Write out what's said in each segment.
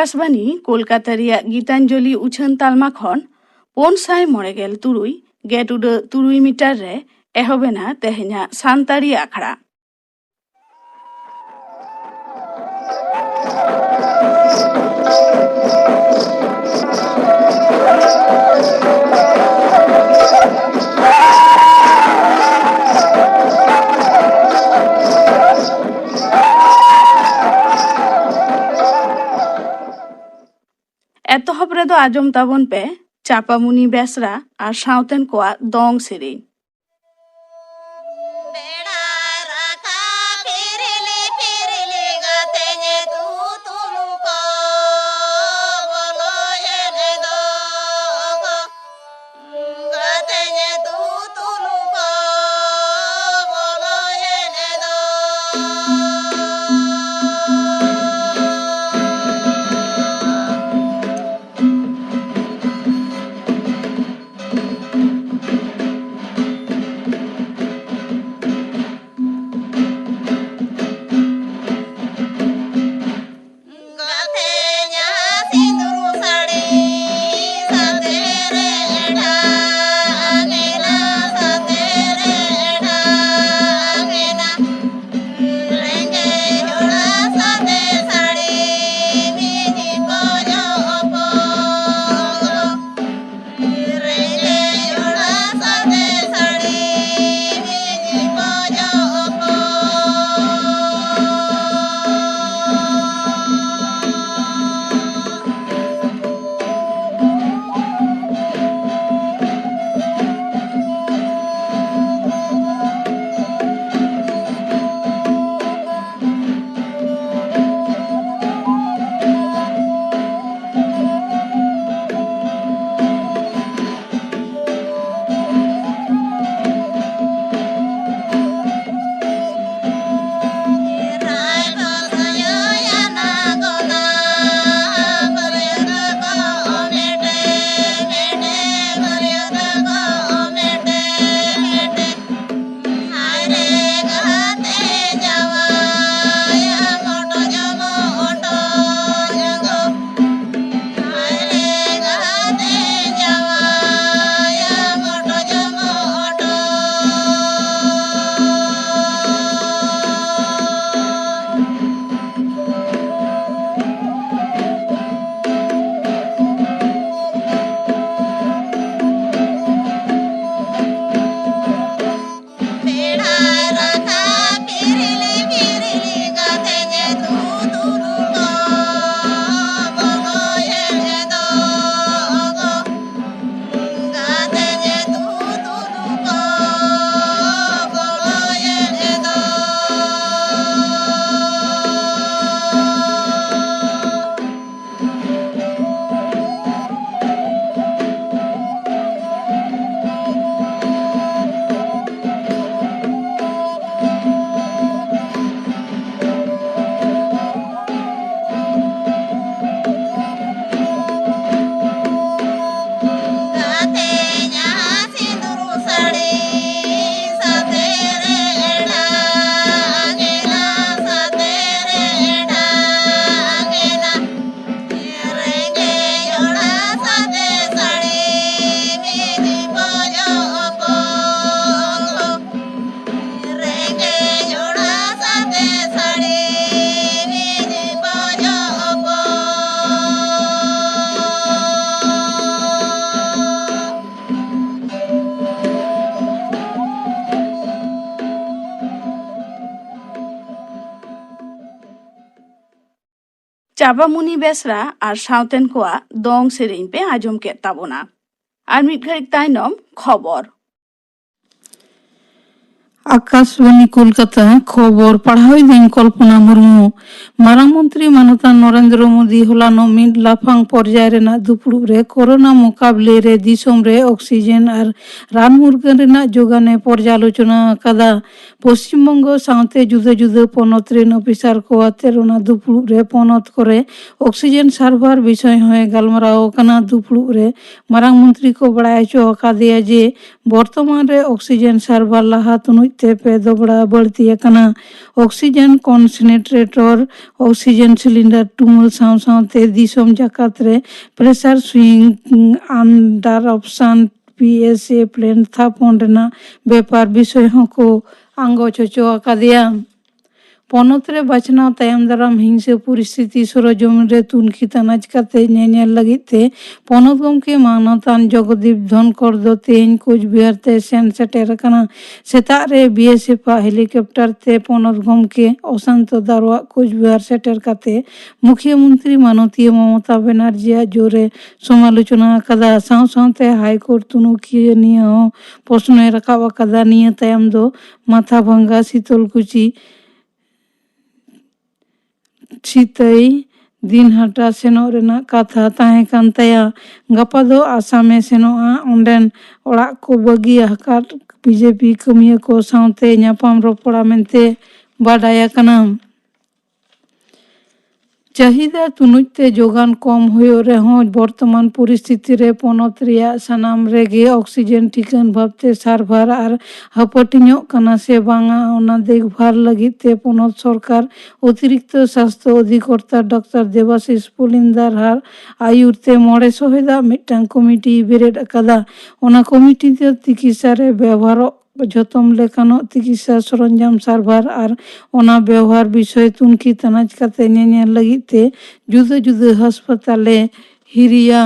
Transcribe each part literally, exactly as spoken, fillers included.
ᱟᱠᱟᱥᱵᱟᱱᱤ ᱠᱳᱞᱠᱟᱛᱟ ᱨᱮᱭᱟᱜ ᱜᱤᱛᱟᱧᱡᱚᱞᱤ ᱩᱪᱷᱟᱹᱱ ᱛᱟᱞᱢᱟ ᱠᱷᱚᱱ ᱯᱩᱱ ᱥᱟᱭ ᱢᱚᱬᱮ ᱜᱮᱞ ᱛᱩᱨᱩᱭ ᱜᱮᱴ ᱩᱰᱟᱹᱜ ᱛᱩᱨᱩᱭ ᱢᱤᱴᱟᱨ ᱨᱮ ᱮᱦᱚᱵ ᱮᱱᱟ ᱛᱮᱦᱮᱧᱟᱜ ᱥᱟᱱᱛᱟᱲᱤ ᱟᱠᱷᱲᱟ᱾ ᱮᱛᱚᱦᱚᱵ ᱨᱮᱫᱚ ᱟᱸᱡᱚᱢ ᱛᱟᱵᱚᱱ ᱯᱮ ᱪᱟᱯᱟᱢᱩᱱᱤ ᱵᱮᱥᱨᱟ ᱟᱨ ᱥᱟᱶᱛᱮᱱ ᱠᱚᱣᱟᱜ ᱫᱚᱝ ᱥᱮᱨᱮᱧ᱾ ᱵᱟᱵᱟᱢᱩᱱᱤ ᱵᱮᱥᱨᱟ ᱟᱨ ᱥᱟᱶᱛᱮᱱ ᱠᱚᱣᱟᱜ ᱫᱚᱝ ᱥᱮᱨᱮᱧ ᱯᱮ ᱟᱸᱡᱚᱢ ᱠᱮᱫ ᱛᱟᱵᱚᱱᱟ᱾ ᱟᱨ ᱢᱤᱫ ᱜᱷᱟᱹᱲᱤᱡ ᱛᱟᱭᱱᱚᱢ ᱠᱷᱚᱵᱚᱨ᱾ ᱟᱠᱟᱥᱵᱟᱱᱤ ᱠᱳᱞᱠᱟᱛᱟ, ᱠᱷᱚᱵᱚᱨ ᱯᱟᱲᱦᱟᱣ ᱤᱫᱟᱹᱧ ᱠᱚᱞᱯᱚᱱᱟ ᱢᱩᱨᱢᱩ᱾ ᱢᱟᱨᱟᱝ ᱢᱚᱱᱛᱨᱤ ᱢᱟᱱᱚᱛᱟᱱ ᱱᱚᱨᱮᱱᱫᱨᱚ ᱢᱳᱫᱤ ᱦᱚᱞᱟᱱᱚᱜ ᱢᱤᱫ ᱞᱟᱯᱷᱟᱝ ᱯᱚᱨᱡᱟᱭ ᱨᱮᱱᱟᱜ ᱫᱩᱯᱲᱩᱵ ᱨᱮ ᱠᱳᱨᱳᱱᱟ ᱢᱚᱠᱟᱵᱞᱮ ᱨᱮ ᱫᱤᱥᱚᱢ ᱨᱮ ᱚᱠᱥᱤᱡᱮᱱ ᱟᱨ ᱨᱟᱱ ᱢᱩᱨᱜᱟᱹᱱ ᱨᱮᱱᱟᱜ ᱡᱳᱜᱟᱱ ᱮ ᱯᱚᱨᱡᱟᱞᱳᱪᱚᱱᱟ ᱟᱠᱟᱫᱟ᱾ ᱯᱚᱥᱪᱤᱢ ᱵᱚᱝᱜᱚ ᱥᱟᱶᱛᱮ ᱡᱩᱫᱟᱹ ᱡᱩᱫᱟᱹ ᱯᱚᱱᱚᱛ ᱨᱮᱱ ᱚᱯᱷᱤᱥᱟᱨ ᱠᱚ ᱟᱛᱮ ᱚᱱᱟ ᱫᱩᱯᱲᱩᱵ ᱨᱮ ᱯᱚᱱᱚᱛ ᱠᱚᱨᱮ ᱚᱠᱥᱤᱡᱮᱱ ᱥᱟᱨᱵᱷᱟᱨ ᱵᱤᱥᱚᱭ ᱦᱚᱸᱭ ᱜᱟᱞᱢᱟᱨᱟᱣ ᱟᱠᱟᱱᱟ᱾ ᱫᱩᱯᱲᱩᱵ ᱨᱮ ᱢᱟᱨᱟᱝ ᱢᱚᱱᱛᱨᱤ ᱠᱚ ᱵᱟᱲᱟᱭ ᱦᱚᱪᱚ ᱟᱠᱟᱫᱮᱭᱟ ᱡᱮ ᱵᱚᱨᱛᱚᱢᱟᱱ ᱨᱮ ᱚᱠᱥᱤᱡᱮᱱ ᱥᱟᱨᱵᱷᱟᱨ ᱞᱟᱦᱟ ᱛᱩᱱᱩᱡ ᱛᱮ ᱯᱮ ᱫᱚᱵᱲᱟ ᱵᱟᱹᱲᱛᱤ ᱟᱠᱟᱱᱟ᱾ ᱚᱠᱥᱤᱡᱮᱱ ᱠᱚᱱᱥᱮᱱᱴᱨᱮᱴᱚᱨ, ᱚᱠᱥᱤᱡᱮᱱ ᱥᱤᱞᱤᱱᱰᱟᱨ ᱴᱩᱢᱟᱹᱞ ᱥᱟᱶ ᱥᱟᱶᱛᱮ ᱫᱤᱥᱚᱢ ᱡᱟᱠᱟᱛ ᱨᱮ pressure swing adsorption P S A plant ᱛᱷᱟᱯᱚᱱ ᱨᱮᱱᱟᱜ ᱵᱮᱯᱟᱨ ᱵᱤᱥᱚᱭ ᱦᱚᱸᱠᱚ ᱟᱸᱜᱚᱪ ᱦᱚᱪᱚ ᱟᱠᱟᱫᱮᱭᱟ᱾ ᱯᱚᱱᱚᱛ ᱨᱮ ᱵᱟᱪᱷᱱᱟᱣ ᱛᱟᱭᱚᱢ ᱫᱟᱨᱟᱢ ᱦᱤᱝᱥᱟᱹ ᱯᱚᱨᱤᱥᱛᱷᱤᱛᱤ ᱥᱚᱨᱚᱡᱚᱢᱤᱱ ᱨᱮ ᱛᱩᱱᱠᱷᱤ ᱛᱟᱱᱟᱪ ᱠᱟᱛᱮ ᱧᱮᱧᱮᱞ ᱞᱟᱹᱜᱤᱫ ᱛᱮ ᱯᱚᱱᱚᱛ ᱜᱚᱢᱠᱮ ᱢᱟᱱᱚᱛᱟᱱ ᱡᱚᱜᱚᱫᱤᱯ ᱫᱷᱚᱱᱠᱚᱨ ᱫᱚ ᱛᱮᱦᱮᱧ ᱠᱳᱪᱵᱤᱦᱟᱨ ᱛᱮ ᱥᱮᱱ ᱥᱮᱴᱮᱨ ᱟᱠᱟᱱᱟ᱾ ᱥᱮᱛᱟᱜ ᱨᱮ ᱵᱤ ᱮᱥ ᱮᱯᱷ ᱟᱜ ᱦᱮᱞᱤᱠᱚᱯᱴᱟᱨ ᱛᱮ ᱯᱚᱱᱚᱛ ᱜᱚᱢᱠᱮ ᱚᱥᱟᱱᱛᱚ ᱫᱟᱨᱣᱟᱜ ᱠᱳᱪᱵᱤᱦᱟᱨ ᱥᱮᱴᱮᱨ ᱠᱟᱛᱮ ᱢᱩᱠᱷᱭᱟᱹ ᱢᱚᱱᱛᱨᱤ ᱢᱟᱱᱚᱛᱤᱭᱟᱹ ᱢᱚᱢᱚᱛᱟ ᱵᱮᱱᱟᱨᱡᱤᱭᱟᱜ ᱡᱳᱨᱮ ᱥᱚᱢᱟᱞᱳᱪᱚᱱᱟ ᱟᱠᱟᱫᱟ᱾ ᱥᱟᱶ ᱥᱟᱶᱛᱮ ᱦᱟᱭᱠᱳᱨᱴ ᱛᱩᱱᱩᱠᱷᱤᱭᱟᱹ ᱱᱤᱭᱟᱹ ᱦᱚᱸ ᱯᱨᱚᱥᱱᱚᱭ ᱨᱟᱠᱟᱵ ᱟᱠᱟᱫᱟ᱾ ᱱᱤᱭᱟᱹ ᱛᱟᱭᱚᱢ ᱫᱚ ᱢᱟᱛᱷᱟᱵᱷᱟᱝᱜᱟ, ᱥᱤᱛᱚᱞᱠᱩᱪᱤ, ᱥᱤᱛᱟᱹᱭ, ᱫᱤᱱᱦᱟᱴᱟ ᱥᱮᱱᱚᱜ ᱨᱮᱱᱟᱜ ᱠᱟᱛᱷᱟ ᱛᱟᱦᱮᱸ ᱠᱟᱱ ᱛᱟᱭᱟ᱾ ᱜᱟᱯᱟ ᱫᱚ ᱟᱥᱟᱢᱮ ᱥᱮᱱᱚᱜᱼᱟ᱾ ᱚᱸᱰᱮᱱ ᱚᱲᱟᱜ ᱠᱚ ᱵᱟᱹᱜᱤ ᱟᱠᱟᱫ ᱵᱤ ᱡᱮ ᱯᱤ ᱠᱟᱹᱢᱤᱭᱟᱹ ᱠᱚ ᱥᱟᱶᱛᱮ ᱧᱟᱯᱟᱢ ᱨᱚᱯᱚᱲᱟ ᱢᱮᱱᱛᱮ ᱵᱟᱰᱟᱭ ᱟᱠᱟᱱᱟ᱾ ᱪᱟᱹᱦᱤᱫᱟ ᱛᱩᱱᱩᱡ ᱛᱮ ᱡᱳᱜᱟᱱ ᱠᱚᱢ ᱦᱩᱭᱩᱜ ᱨᱮᱦᱚᱸ, ᱵᱚᱨᱛᱚᱢᱟᱱ ᱯᱚᱨᱤᱥᱛᱷᱤᱛᱤ ᱨᱮ ᱯᱚᱱᱚᱛ ᱨᱮᱭᱟᱜ ᱥᱟᱱᱟᱢ ᱨᱮᱜᱮ ᱚᱠᱥᱤᱡᱮᱱ ᱴᱷᱤᱠᱟᱹᱱ ᱵᱷᱟᱵᱛᱮ ᱥᱟᱨᱵᱷᱟᱨ ᱟᱨ ᱦᱟᱹᱯᱟᱹᱴᱤᱧᱚᱜ ᱠᱟᱱᱟ ᱥᱮ ᱵᱟᱝᱟ, ᱚᱱᱟ ᱫᱮᱠᱷᱵᱷᱟᱞ ᱞᱟᱹᱜᱤᱫ ᱛᱮ ᱯᱚᱱᱚᱛ ᱥᱚᱨᱠᱟᱨ ᱚᱛᱤᱨᱤᱠᱛᱚ ᱥᱟᱥᱛᱷᱚ ᱚᱫᱷᱤᱠᱚᱨᱛᱟ ᱰᱚᱠᱴᱚᱨ ᱫᱮᱵᱟᱥᱤᱥ ᱯᱚᱞᱤᱱᱫᱟᱨ ᱟᱨ ᱟᱭᱩᱨ ᱛᱮ ᱢᱚᱬᱮ ᱥᱚᱦᱮᱫᱟᱜ ᱢᱤᱫᱴᱟᱝ ᱠᱚᱢᱤᱴᱤ ᱵᱮᱨᱮᱫ ᱟᱠᱟᱫᱟ᱾ ᱚᱱᱟ ᱠᱚᱢᱤᱴᱤ ᱫᱚ ᱛᱤᱠᱤᱥᱟ ᱨᱮ ᱵᱮᱣᱦᱟᱨᱚᱜ ᱡᱷᱚᱛᱚᱢ ᱞᱮᱠᱟᱱᱚᱜ ᱛᱤᱠᱤᱥᱟ ᱥᱚᱨᱚᱧᱡᱟᱢ ᱥᱟᱨᱵᱷᱟᱨ ᱟᱨ ᱚᱱᱟ ᱵᱮᱣᱦᱟᱨ ᱵᱤᱥᱚᱭ ᱛᱩᱱᱠᱷᱤ ᱛᱟᱱᱟᱪ ᱠᱟᱛᱮ ᱧᱮᱧᱮᱞ ᱞᱟᱹᱜᱤᱫ ᱛᱮ ᱡᱩᱫᱟᱹ ᱡᱩᱫᱟᱹ ᱦᱟᱥᱯᱟᱛᱟᱞᱮ ᱦᱤᱨᱤᱭᱟ᱾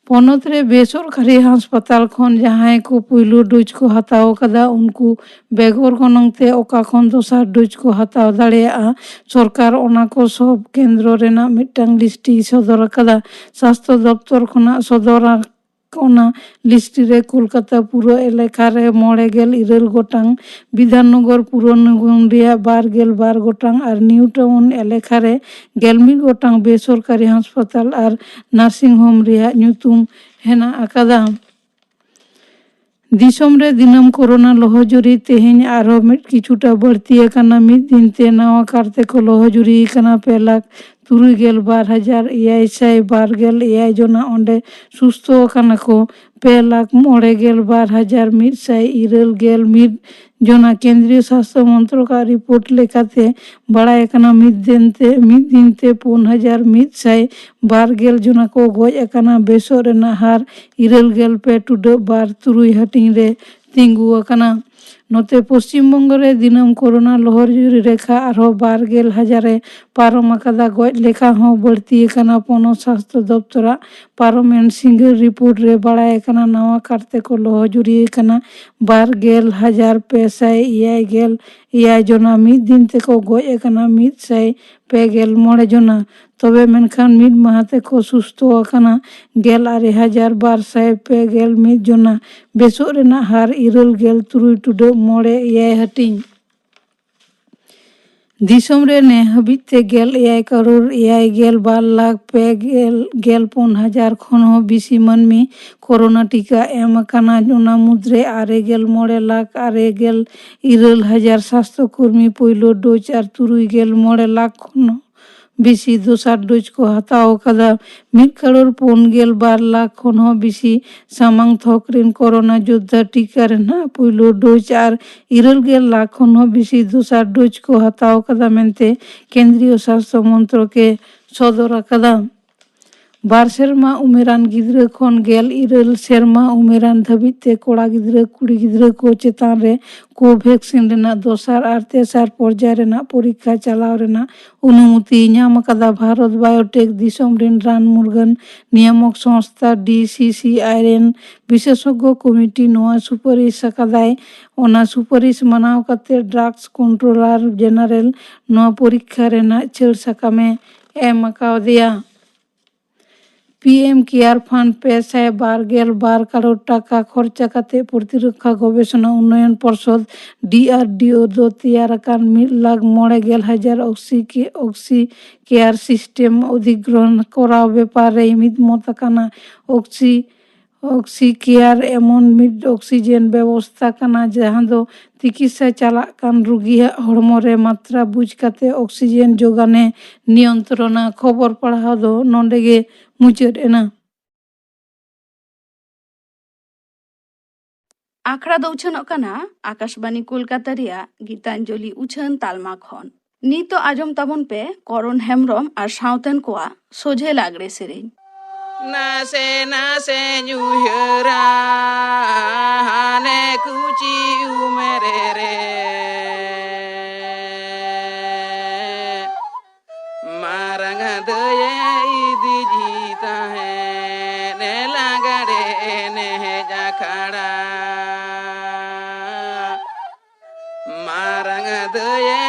ᱯᱚᱱᱚᱛ ᱨᱮ ᱵᱮᱥᱚᱨᱠᱟᱨᱤ ᱦᱟᱥᱯᱟᱛᱟᱞ ᱠᱷᱚᱱ ᱡᱟᱦᱟᱸᱭ ᱠᱚ ᱯᱩᱭᱞᱩ ᱰᱳᱡᱽ ᱠᱚ ᱦᱟᱛᱟᱣ ᱟᱠᱟᱫᱟ, ᱩᱱᱠᱩ ᱵᱮᱜᱚᱨ ᱜᱚᱱᱚᱝ ᱛᱮ ᱚᱠᱟ ᱠᱷᱚᱱ ᱫᱚᱥᱟᱨ ᱰᱳᱡᱽ ᱠᱚ ᱦᱟᱛᱟᱣ ᱫᱟᱲᱮᱭᱟᱜᱼᱟ᱾ ᱥᱚᱨᱠᱟᱨ ᱚᱱᱟ ᱠᱚ ᱥᱚᱵ ᱠᱮᱱᱫᱨᱚ ᱨᱮᱱᱟᱜ ᱢᱤᱫᱴᱟᱝ ᱞᱤᱥᱴᱤ ᱥᱚᱫᱚᱨ ᱟᱠᱟᱫᱟ᱾ ᱥᱟᱥᱛᱷᱚ ᱫᱚᱯᱛᱚᱨ ᱠᱷᱚᱱᱟᱜ ᱥᱚᱫᱚᱨ ᱚᱱᱟ ᱞᱤᱥᱴ ᱨᱮ ᱠᱳᱞᱠᱟᱛᱟ ᱯᱩᱨᱟᱹ ᱮᱞᱟᱠᱟ ᱨᱮ ᱢᱚᱬᱮ ᱜᱮᱞ ᱤᱨᱟᱹᱞ ᱜᱚᱴᱟᱝ, ᱵᱤᱫᱷᱟᱱᱱᱚᱜᱚᱨ ᱯᱩᱨᱚ ᱱᱤᱜᱚᱢ ᱨᱮᱭᱟᱜ ᱵᱟᱨ ᱜᱮᱞ ᱵᱟᱨ ᱜᱚᱴᱟᱝ ᱟᱨ ᱱᱤᱭᱩ ᱴᱟᱣᱩᱱ ᱮᱞᱟᱠᱟ ᱨᱮ ᱜᱮᱞ ᱢᱤᱫ ᱜᱚᱴᱟᱝ ᱵᱮᱥᱚᱨᱠᱟᱨᱤ ᱦᱟᱥᱯᱟᱛᱟᱞ ᱟᱨ ᱱᱟᱨᱥᱤᱝ ᱦᱳᱢ ᱨᱮᱭᱟᱜ ᱧᱩᱛᱩᱢ ᱦᱮᱱᱟᱜ ᱟᱠᱟᱫᱟ᱾ ᱫᱤᱥᱚᱢ ᱨᱮ ᱫᱤᱱᱟᱹᱢ ᱠᱳᱨᱳᱱᱟ ᱞᱚᱦᱚᱡᱩᱨᱤ ᱛᱮᱦᱮᱧ ᱟᱨᱦᱚᱸ ᱢᱤᱫ ᱠᱤᱪᱷᱩᱴᱟ ᱵᱟᱹᱲᱛᱤ ᱟᱠᱟᱱᱟ᱾ ᱢᱤᱫ ᱫᱤᱱ ᱛᱮ ᱱᱟᱣᱟ ᱠᱟᱨᱛᱮ ᱠᱚ ᱞᱚᱦᱚᱡᱩᱨᱤ ᱟᱠᱟᱱᱟ ᱯᱮ ᱞᱟᱠᱷ ᱛᱩᱨᱩᱭ ᱜᱮᱞ ᱵᱟᱨ ᱦᱟᱡᱟᱨ ᱮᱭᱟᱭ ᱥᱟᱭ ᱵᱟᱨ ᱜᱮᱞ ᱮᱭᱟᱭ ᱡᱚᱱᱟ᱾ ᱚᱸᱰᱮ ᱥᱩᱥᱛᱷᱚ ᱟᱠᱟᱱᱟ ᱠᱚ ᱯᱮ ᱞᱟᱠᱷ ᱢᱚᱬᱮ ᱜᱮᱞ ᱵᱟᱨ ᱦᱟᱡᱟᱨ ᱢᱤᱫ ᱥᱟᱭ ᱤᱨᱟᱹᱞ ᱜᱮᱞ ᱢᱤᱫ ᱡᱚᱱᱟ᱾ ᱠᱮᱱᱫᱨᱤᱭᱚ ᱥᱟᱥᱛᱷᱚ ᱢᱚᱱᱛᱨᱚᱠᱟᱜ ᱨᱤᱯᱳᱨᱴ ᱞᱮᱠᱟᱛᱮ ᱵᱟᱲᱟᱭ ᱟᱠᱟᱱᱟ, ᱢᱤᱫ ᱫᱤᱱ ᱛᱮ, ᱢᱤᱫ ᱫᱤᱱ ᱛᱮ ᱯᱩᱱ ᱦᱟᱡᱟᱨ ᱢᱤᱫ ᱥᱟᱭ ᱵᱟᱨ ᱜᱮᱞ ᱡᱚᱱᱟ ᱠᱚ ᱜᱚᱡ ᱟᱠᱟᱱᱟ᱾ ᱵᱮᱥᱚᱜ ᱨᱮᱱᱟᱜ ᱦᱟᱨ ᱤᱨᱟᱹᱞ ᱜᱮᱞ ᱯᱮ ᱴᱩᱰᱟᱹᱜ ᱵᱟᱨ ᱛᱩᱨᱩᱭ ᱦᱟᱹᱴᱤᱧ ᱨᱮ ᱛᱤᱸᱜᱩ ᱟᱠᱟᱱᱟ᱾ ᱱᱚᱛᱮ ᱯᱚᱥᱪᱤᱢ ᱵᱚᱝᱜᱚ ᱨᱮ ᱫᱤᱱᱟᱹᱢ ᱠᱳᱨᱳᱱᱟ ᱞᱚᱦᱚᱨᱡᱩᱨᱤ ᱨᱮᱠᱷᱟ ᱟᱨᱦᱚᱸ ᱵᱟᱨ ᱜᱮᱞ ᱦᱟᱡᱟᱨ ᱮ ᱯᱟᱨᱚᱢ ᱟᱠᱟᱫᱟ᱾ ᱜᱚᱡ ᱞᱮᱠᱷᱟ ᱦᱚᱸ ᱵᱟᱹᱲᱛᱤ ᱟᱠᱟᱱᱟ᱾ ᱯᱚᱱᱚᱛ ᱥᱟᱥᱛᱷᱚ ᱫᱚᱯᱛᱚᱨᱟᱜ ᱯᱟᱨᱚᱢᱮᱱ ᱥᱤᱸᱜᱟᱹᱲ ᱨᱤᱯᱳᱨᱴ ᱨᱮ ᱵᱟᱲᱟᱭ ᱟᱠᱟᱱᱟ, ᱱᱟᱣᱟ ᱠᱟᱨᱛᱮ ᱠᱚ ᱞᱚᱦᱚᱡᱩᱨᱤ ᱟᱠᱟᱱᱟ ᱵᱟᱨ ᱜᱮᱞ ᱦᱟᱡᱟᱨ ᱯᱮ ᱥᱟᱭ ᱮᱭᱟᱭ ᱜᱮᱞ ᱮᱭᱟᱭ ᱡᱚᱱᱟ᱾ ᱢᱤᱫ ᱫᱤᱱ ᱛᱮᱠᱚ ᱜᱚᱡ ᱟᱠᱟᱱᱟ ᱢᱤᱫ ᱥᱟᱭ ᱯᱮ ᱜᱮᱞ ᱢᱚᱬᱮ ᱡᱚᱱᱟ᱾ ᱛᱚᱵᱮ ᱢᱮᱱᱠᱷᱟᱱ ᱢᱤᱫ ᱢᱟᱦᱟ ᱛᱮᱠᱚ ᱥᱩᱥᱛᱷᱚ ᱟᱠᱟᱱᱟ ᱜᱮᱞ ᱟᱨᱮ ᱦᱟᱡᱟᱨ ᱵᱟᱨ ᱥᱟᱭ ᱯᱮ ᱜᱮᱞ ᱢᱤᱫ ᱡᱚᱱᱟ᱾ ᱵᱮᱥᱚᱜ ᱨᱮᱱᱟᱜ ᱦᱟᱨ ᱤᱨᱟᱹᱞ ᱜᱮᱞ ᱛᱩᱨᱩᱭ ᱴᱩᱰᱟᱹᱜ ᱢᱚᱬᱮ ᱮᱭᱟᱭ ᱦᱟᱹᱴᱤᱧ᱾ ᱫᱤᱥᱚᱢ ᱨᱮ ᱱᱮ ᱦᱟᱹᱵᱤᱡ ᱛᱮ ᱜᱮᱞ ᱮᱭᱟᱭ ᱠᱟᱨᱳᱲ ᱮᱭᱟᱭ ᱜᱮᱞ ᱵᱟᱨ ᱞᱟᱠᱷ ᱯᱮ ᱜᱮᱞ ᱜᱮᱞ ᱯᱩᱱ ᱦᱟᱡᱟᱨ ᱠᱷᱚᱱ ᱦᱚᱸ ᱵᱮᱥᱤ ᱢᱟᱹᱱᱢᱤ ᱠᱳᱨᱳᱱᱟ ᱴᱤᱠᱟ ᱮᱢ ᱟᱠᱟᱱᱟ᱾ ᱚᱱᱟ ᱢᱩᱫᱽᱨᱮ ᱟᱨᱮ ᱜᱮᱞ ᱢᱚᱬᱮ ᱞᱟᱠᱷ ᱟᱨᱮ ᱜᱮᱞ ᱤᱨᱟᱹᱞ ᱦᱟᱡᱟᱨ ᱥᱟᱥᱛᱷᱚ ᱠᱚᱨᱢᱤ ᱯᱳᱭᱞᱳ ᱰᱳᱡᱽ ᱟᱨ ᱛᱩᱨᱩᱭ ᱜᱮᱞ ᱢᱚᱬᱮ ᱞᱟᱠᱷ ᱠᱷᱚᱱ ᱵᱮᱥᱤ ᱫᱚᱥᱟᱨ ᱰᱳᱡᱽ ᱠᱚ ᱦᱟᱛᱟᱣ ᱟᱠᱟᱫᱟ᱾ ᱢᱤᱫ ᱠᱟᱨᱳᱲ ᱯᱩᱱ ᱜᱮᱞ ᱵᱟᱨ ᱞᱟᱠᱷ ᱠᱷᱚᱱ ᱦᱚᱸ ᱵᱮᱥᱤ ᱥᱟᱢᱟᱝ ᱛᱷᱚᱠ ᱨᱮᱱ ᱠᱳᱨᱳᱱᱟ ᱡᱳᱫᱽᱫᱷᱟ ᱴᱤᱠᱟ ᱨᱮᱱᱟᱜ ᱯᱩᱭᱞᱩ ᱰᱳᱡᱽ ᱟᱨ ᱤᱨᱟᱹᱞ ᱜᱮᱞ ᱞᱟᱠᱷ ᱠᱷᱚᱱ ᱦᱚᱸ ᱵᱮᱥᱤ ᱫᱚᱥᱟᱨ ᱰᱳᱡᱽ ᱠᱚ ᱦᱟᱛᱟᱣ ᱟᱠᱟᱫᱟ ᱢᱮᱱᱛᱮ ᱠᱮᱱᱫᱨᱤᱭᱚ ᱥᱟᱥᱛᱷᱚ ᱢᱚᱱᱛᱨᱚᱠ ᱮ ᱥᱚᱫᱚᱨ ᱟᱠᱟᱫᱟ᱾ ᱵᱟᱨ ᱥᱮᱨᱢᱟ ᱩᱢᱮᱨᱟᱱ ᱜᱤᱫᱽᱨᱟᱹ ᱠᱷᱚᱱ ᱜᱮᱞ ᱤᱨᱟᱹᱞ ᱥᱮᱨᱢᱟ ᱩᱢᱮᱨᱟᱱ ᱫᱷᱟᱹᱵᱤᱡ ᱛᱮ ᱠᱚᱲᱟ ᱜᱤᱫᱽᱨᱟᱹ, ᱠᱩᱲᱤ ᱜᱤᱫᱽᱨᱟᱹ ᱠᱚ ᱪᱮᱛᱟᱱ ᱨᱮ ᱠᱳᱵᱷᱮᱠᱥᱤᱱ ᱨᱮᱱᱟᱜ ᱫᱚᱥᱟᱨ ᱟᱨ ᱛᱮᱥᱟᱨ ᱯᱚᱨᱡᱟᱭ ᱨᱮᱱᱟᱜ ᱯᱚᱨᱤᱠᱠᱷᱟ ᱪᱟᱞᱟᱣ ᱨᱮᱱᱟᱜ ᱚᱱᱩᱢᱚᱛᱤ ᱧᱟᱢ ᱟᱠᱟᱫᱟ᱾ ᱵᱷᱟᱨᱚᱛ ᱵᱟᱭᱳᱴᱮᱠ ᱫᱤᱥᱚᱢ ᱨᱮᱱ ᱨᱟᱱ ᱢᱩᱨᱜᱟᱹᱱ ᱱᱤᱭᱟᱢᱚᱠ ᱥᱚᱝᱥᱛᱷᱟ, ᱰᱤ ᱥᱤ ᱥᱤ ᱟᱭ, ᱨᱮᱱ ᱵᱤᱥᱮᱥᱚᱜᱽᱜᱚ ᱠᱚᱢᱤᱴᱤ ᱱᱚᱣᱟ ᱥᱩᱯᱟᱨᱤᱥ ᱟᱠᱟᱫᱟᱭ᱾ ᱚᱱᱟ ᱥᱩᱯᱟᱨᱤᱥ ᱢᱟᱱᱟᱣ ᱠᱟᱛᱮ ᱰᱨᱟᱜᱥ ᱠᱚᱱᱴᱨᱳᱞᱟᱨ ᱡᱮᱱᱟᱨᱮᱞ ᱱᱚᱣᱟ ᱯᱚᱨᱤᱠᱠᱷᱟ ᱨᱮᱱᱟᱜ ᱪᱷᱟᱹᱲ ᱥᱟᱠᱟᱢᱮ ᱮᱢ ᱟᱠᱟᱣᱫᱮᱭᱟ᱾ ᱯᱤ ᱮᱢ ᱠᱮᱭᱟᱨ ᱯᱷᱟᱱᱰ ᱯᱮ ᱥᱟᱭ ᱵᱟᱨ ᱜᱮᱞ ᱵᱟᱨ ᱠᱟᱨᱳᱲ ᱴᱟᱠᱟ ᱠᱷᱚᱨᱪᱟ ᱠᱟᱛᱮ ᱯᱨᱚᱛᱤᱨᱚᱠᱠᱷᱟ ᱜᱚᱵᱮᱥᱚᱱᱟ ᱩᱱᱱᱚᱭᱚᱱ ᱯᱚᱨᱥᱚᱫ, ᱰᱤ ᱟᱨ ᱰᱤ ᱳ, ᱫᱚ ᱛᱮᱭᱟᱨ ᱟᱠᱟᱱ ᱢᱤᱫ ᱞᱟᱠᱷ ᱢᱚᱬᱮ ᱜᱮᱞ ᱦᱟᱡᱟᱨ ᱚᱠᱥᱤ ᱠᱮ-, ᱚᱠᱥᱤ ᱠᱮᱭᱟᱨ ᱥᱤᱥᱴᱮᱢ ᱚᱫᱷᱤᱜᱨᱚᱦᱚᱱ ᱠᱚᱨᱟᱣ ᱵᱮᱯᱟᱨ ᱨᱮ ᱢᱤᱫ ᱢᱚᱛ ᱟᱠᱟᱱᱟ᱾ ᱚᱠᱥᱤ ᱚᱠᱥᱤ ᱠᱮᱭᱟᱨ ᱮᱢᱚᱱ ᱢᱤᱫ ᱚᱠᱥᱤᱡᱮᱱ ᱵᱮᱵᱚᱥᱛᱟ ᱠᱟᱱᱟ, ᱡᱟᱦᱟᱸ ᱫᱚ ᱛᱤᱠᱤᱥᱥᱟ ᱪᱟᱞᱟᱜ ᱠᱟᱱ ᱨᱩᱜᱤᱭᱟᱜ ᱦᱚᱲᱢᱚ ᱨᱮ ᱢᱟᱛᱨᱟ ᱵᱩᱡᱽ ᱠᱟᱛᱮ ᱚᱠᱥᱤᱡᱮᱱ ᱡᱳᱜᱟᱱᱮ ᱱᱤᱭᱚᱱᱛᱨᱚᱱᱟ᱾ ᱠᱷᱚᱵᱚᱨ ᱯᱟᱲᱦᱟᱣ ᱫᱚ ᱱᱚᱰᱮ ᱜᱮ ᱢᱩᱪᱟᱹᱫ ᱮᱱᱟ᱾ ᱟᱠᱷᱲᱟ ᱫᱚ ᱩᱪᱷᱟᱹᱱᱚᱜ ᱠᱟᱱᱟ ᱟᱠᱟᱥᱵᱟᱱᱤ ᱠᱳᱞᱠᱟᱛᱟ ᱨᱮᱭᱟᱜ ᱜᱤᱛᱟᱧᱡᱚᱞᱤ ᱩᱪᱷᱟᱹᱱ ᱛᱟᱞᱢᱟ ᱠᱷᱚᱱ᱾ ᱱᱤᱛᱚᱜ ᱟᱸᱡᱚᱢ ᱛᱟᱵᱚᱱ ᱯᱮ ᱠᱚᱨᱚᱱ ᱦᱮᱢᱵᱽᱨᱚᱢ ᱟᱨ ᱥᱟᱶᱛᱮᱱ ᱠᱚᱣᱟᱜ ᱥᱚᱡᱷᱮ ᱞᱟᱜᱽᱲᱮ ᱥᱮᱨᱮᱧ᱾ ᱱᱟᱥᱮ ᱱᱟᱥᱮᱧ ᱩᱭᱦᱟᱹᱨᱟ ᱦᱟᱱᱮ ᱠᱩᱪᱤ ᱩᱢᱮᱨ ᱨᱮ, ᱢᱟᱨᱟᱝ ᱫᱟᱹᱭᱮ ᱤᱫᱤᱡᱤ ᱛᱟᱦᱮᱸᱫ ᱞᱟᱜᱽᱲᱮ ᱮᱱᱮᱡ ᱟᱠᱷᱲᱟ᱾ ᱢᱟᱨᱟᱝ ᱫᱟᱹᱭᱮ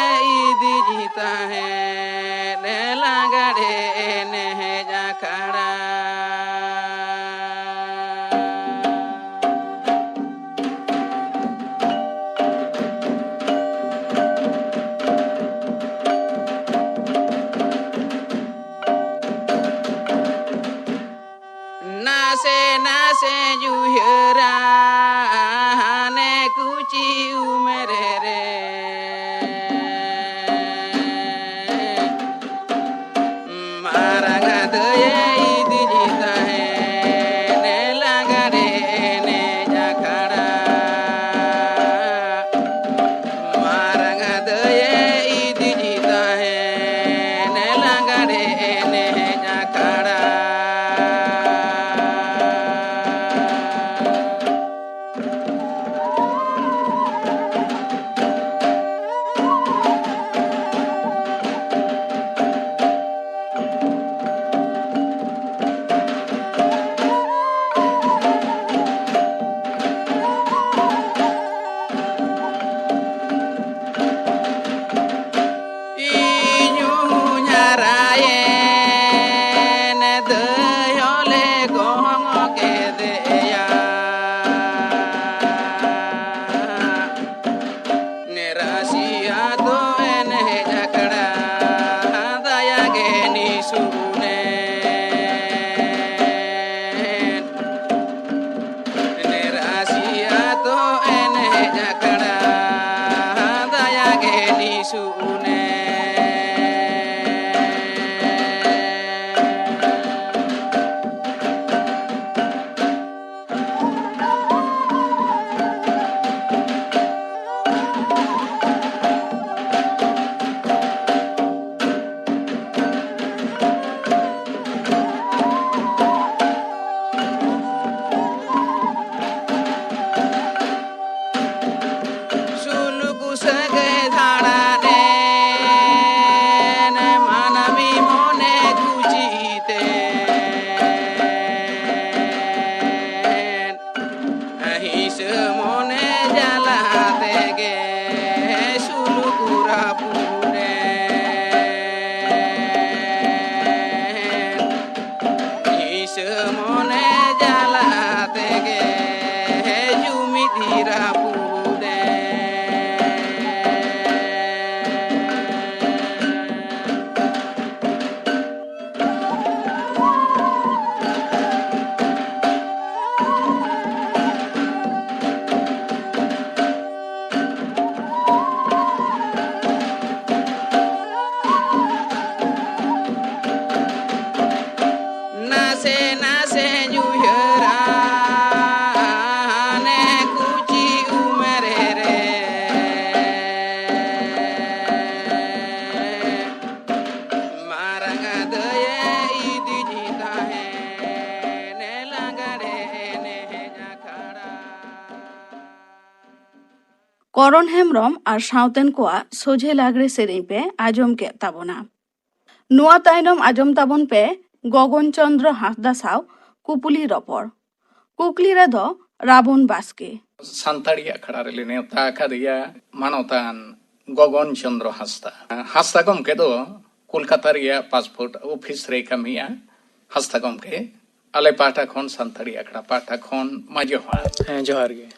ᱤᱫᱤᱡᱤ ᱛᱟᱦᱮᱸᱫ ᱞᱟᱜᱽᱲᱮ ᱮᱱᱮᱡ ᱟᱠᱷᱲᱟ᱾ ᱱᱟᱥᱮ ᱱᱟᱥᱮᱧ ᱩᱭᱦᱟᱹᱨᱟ ᱦᱟᱱᱮ ᱠᱩᱪᱤ ᱩᱢᱮᱨ ᱨᱮ, ᱤᱥ ᱢᱚᱱᱮ ᱡᱟᱞᱟ ᱛᱮᱜᱮ ᱥᱩᱞᱩᱠ ᱨᱟᱹᱯᱩᱫᱮᱱ᱾ ᱤᱥ ᱢᱚᱱᱮ ᱡᱟᱞᱟ ᱛᱮᱜᱮ ᱡᱩᱢᱤᱫ ᱨᱟᱹᱯᱩᱫᱮᱱ᱾ ᱱᱟᱥᱮ ᱱᱟᱥᱮᱧ ᱩᱭᱦᱟᱹᱨᱟ ᱦᱟᱱᱮ ᱠᱩᱪᱤ ᱩᱢᱮᱨ ᱨᱮ᱾ ᱢᱟᱨᱟᱝ ᱫᱟᱹᱭᱮ ᱤᱫᱤᱧ ᱛᱟᱦᱮᱸ ᱞᱟᱜᱟᱲᱮ ᱮᱱᱮᱡ ᱟᱠᱷᱲᱟ᱾ ᱠᱚᱨᱚᱱ ᱦᱮᱢᱵᱽᱨᱚᱢ ᱟᱨ ᱥᱟᱶᱛᱮᱱ ᱠᱚᱣᱟᱜ ᱥᱚᱡᱷᱮ ᱞᱟᱜᱽᱲᱮ ᱥᱮᱨᱮᱧ ᱯᱮ ᱟᱸᱡᱚᱢ ᱠᱮᱫ ᱛᱟᱵᱚᱱᱟ᱾ ᱱᱚᱣᱟ ᱛᱟᱭᱱᱚᱢ ᱟᱸᱡᱚᱢ ᱛᱟᱵᱚᱱ ᱯᱮ ᱜᱚᱜᱚᱱ ᱪᱚᱸᱫᱽᱨᱚ ᱦᱟᱸᱥᱫᱟ ᱥᱟᱶ ᱠᱩᱯᱩᱞᱤ ᱨᱚᱯᱚᱲ᱾ ᱠᱩᱠᱞᱤ ᱨᱮᱫᱚ ᱨᱟᱵᱚᱱ ᱵᱟᱥᱠᱮ᱾ ᱥᱟᱱᱛᱟᱲᱤ ᱟᱠᱷᱲᱟ ᱨᱮᱞᱮ ᱱᱮᱣᱛᱟ ᱟᱠᱟᱫᱮᱭᱟ ᱢᱟᱱᱚᱛᱟᱱ ᱜᱚᱜᱚᱱ ᱪᱚᱸᱫᱽᱨᱚ ᱦᱟᱸᱥᱫᱟ᱾ ᱦᱟᱸᱥᱫᱟ ᱜᱚᱢᱠᱮ ᱫᱚ ᱠᱳᱞᱠᱟᱛᱟ ᱨᱮᱭᱟᱜ ᱯᱟᱥᱯᱳᱨᱴ ᱚᱯᱷᱤᱥ ᱨᱮᱭ ᱠᱟᱹᱢᱤᱭᱟ᱾ ᱦᱟᱸᱥᱫᱟ ᱜᱚᱢᱠᱮ, ᱟᱞᱮ ᱯᱟᱦᱴᱟ ᱠᱷᱚᱱ, ᱥᱟᱱᱛᱟᱲᱤ ᱟᱠᱷᱲᱟ ᱯᱟᱦᱴᱟ ᱠᱷᱚᱱ ᱢᱟ ᱡᱚᱦᱟᱨ᱾ ᱦᱮᱸ, ᱡᱚᱦᱟᱨ ᱜᱮ᱾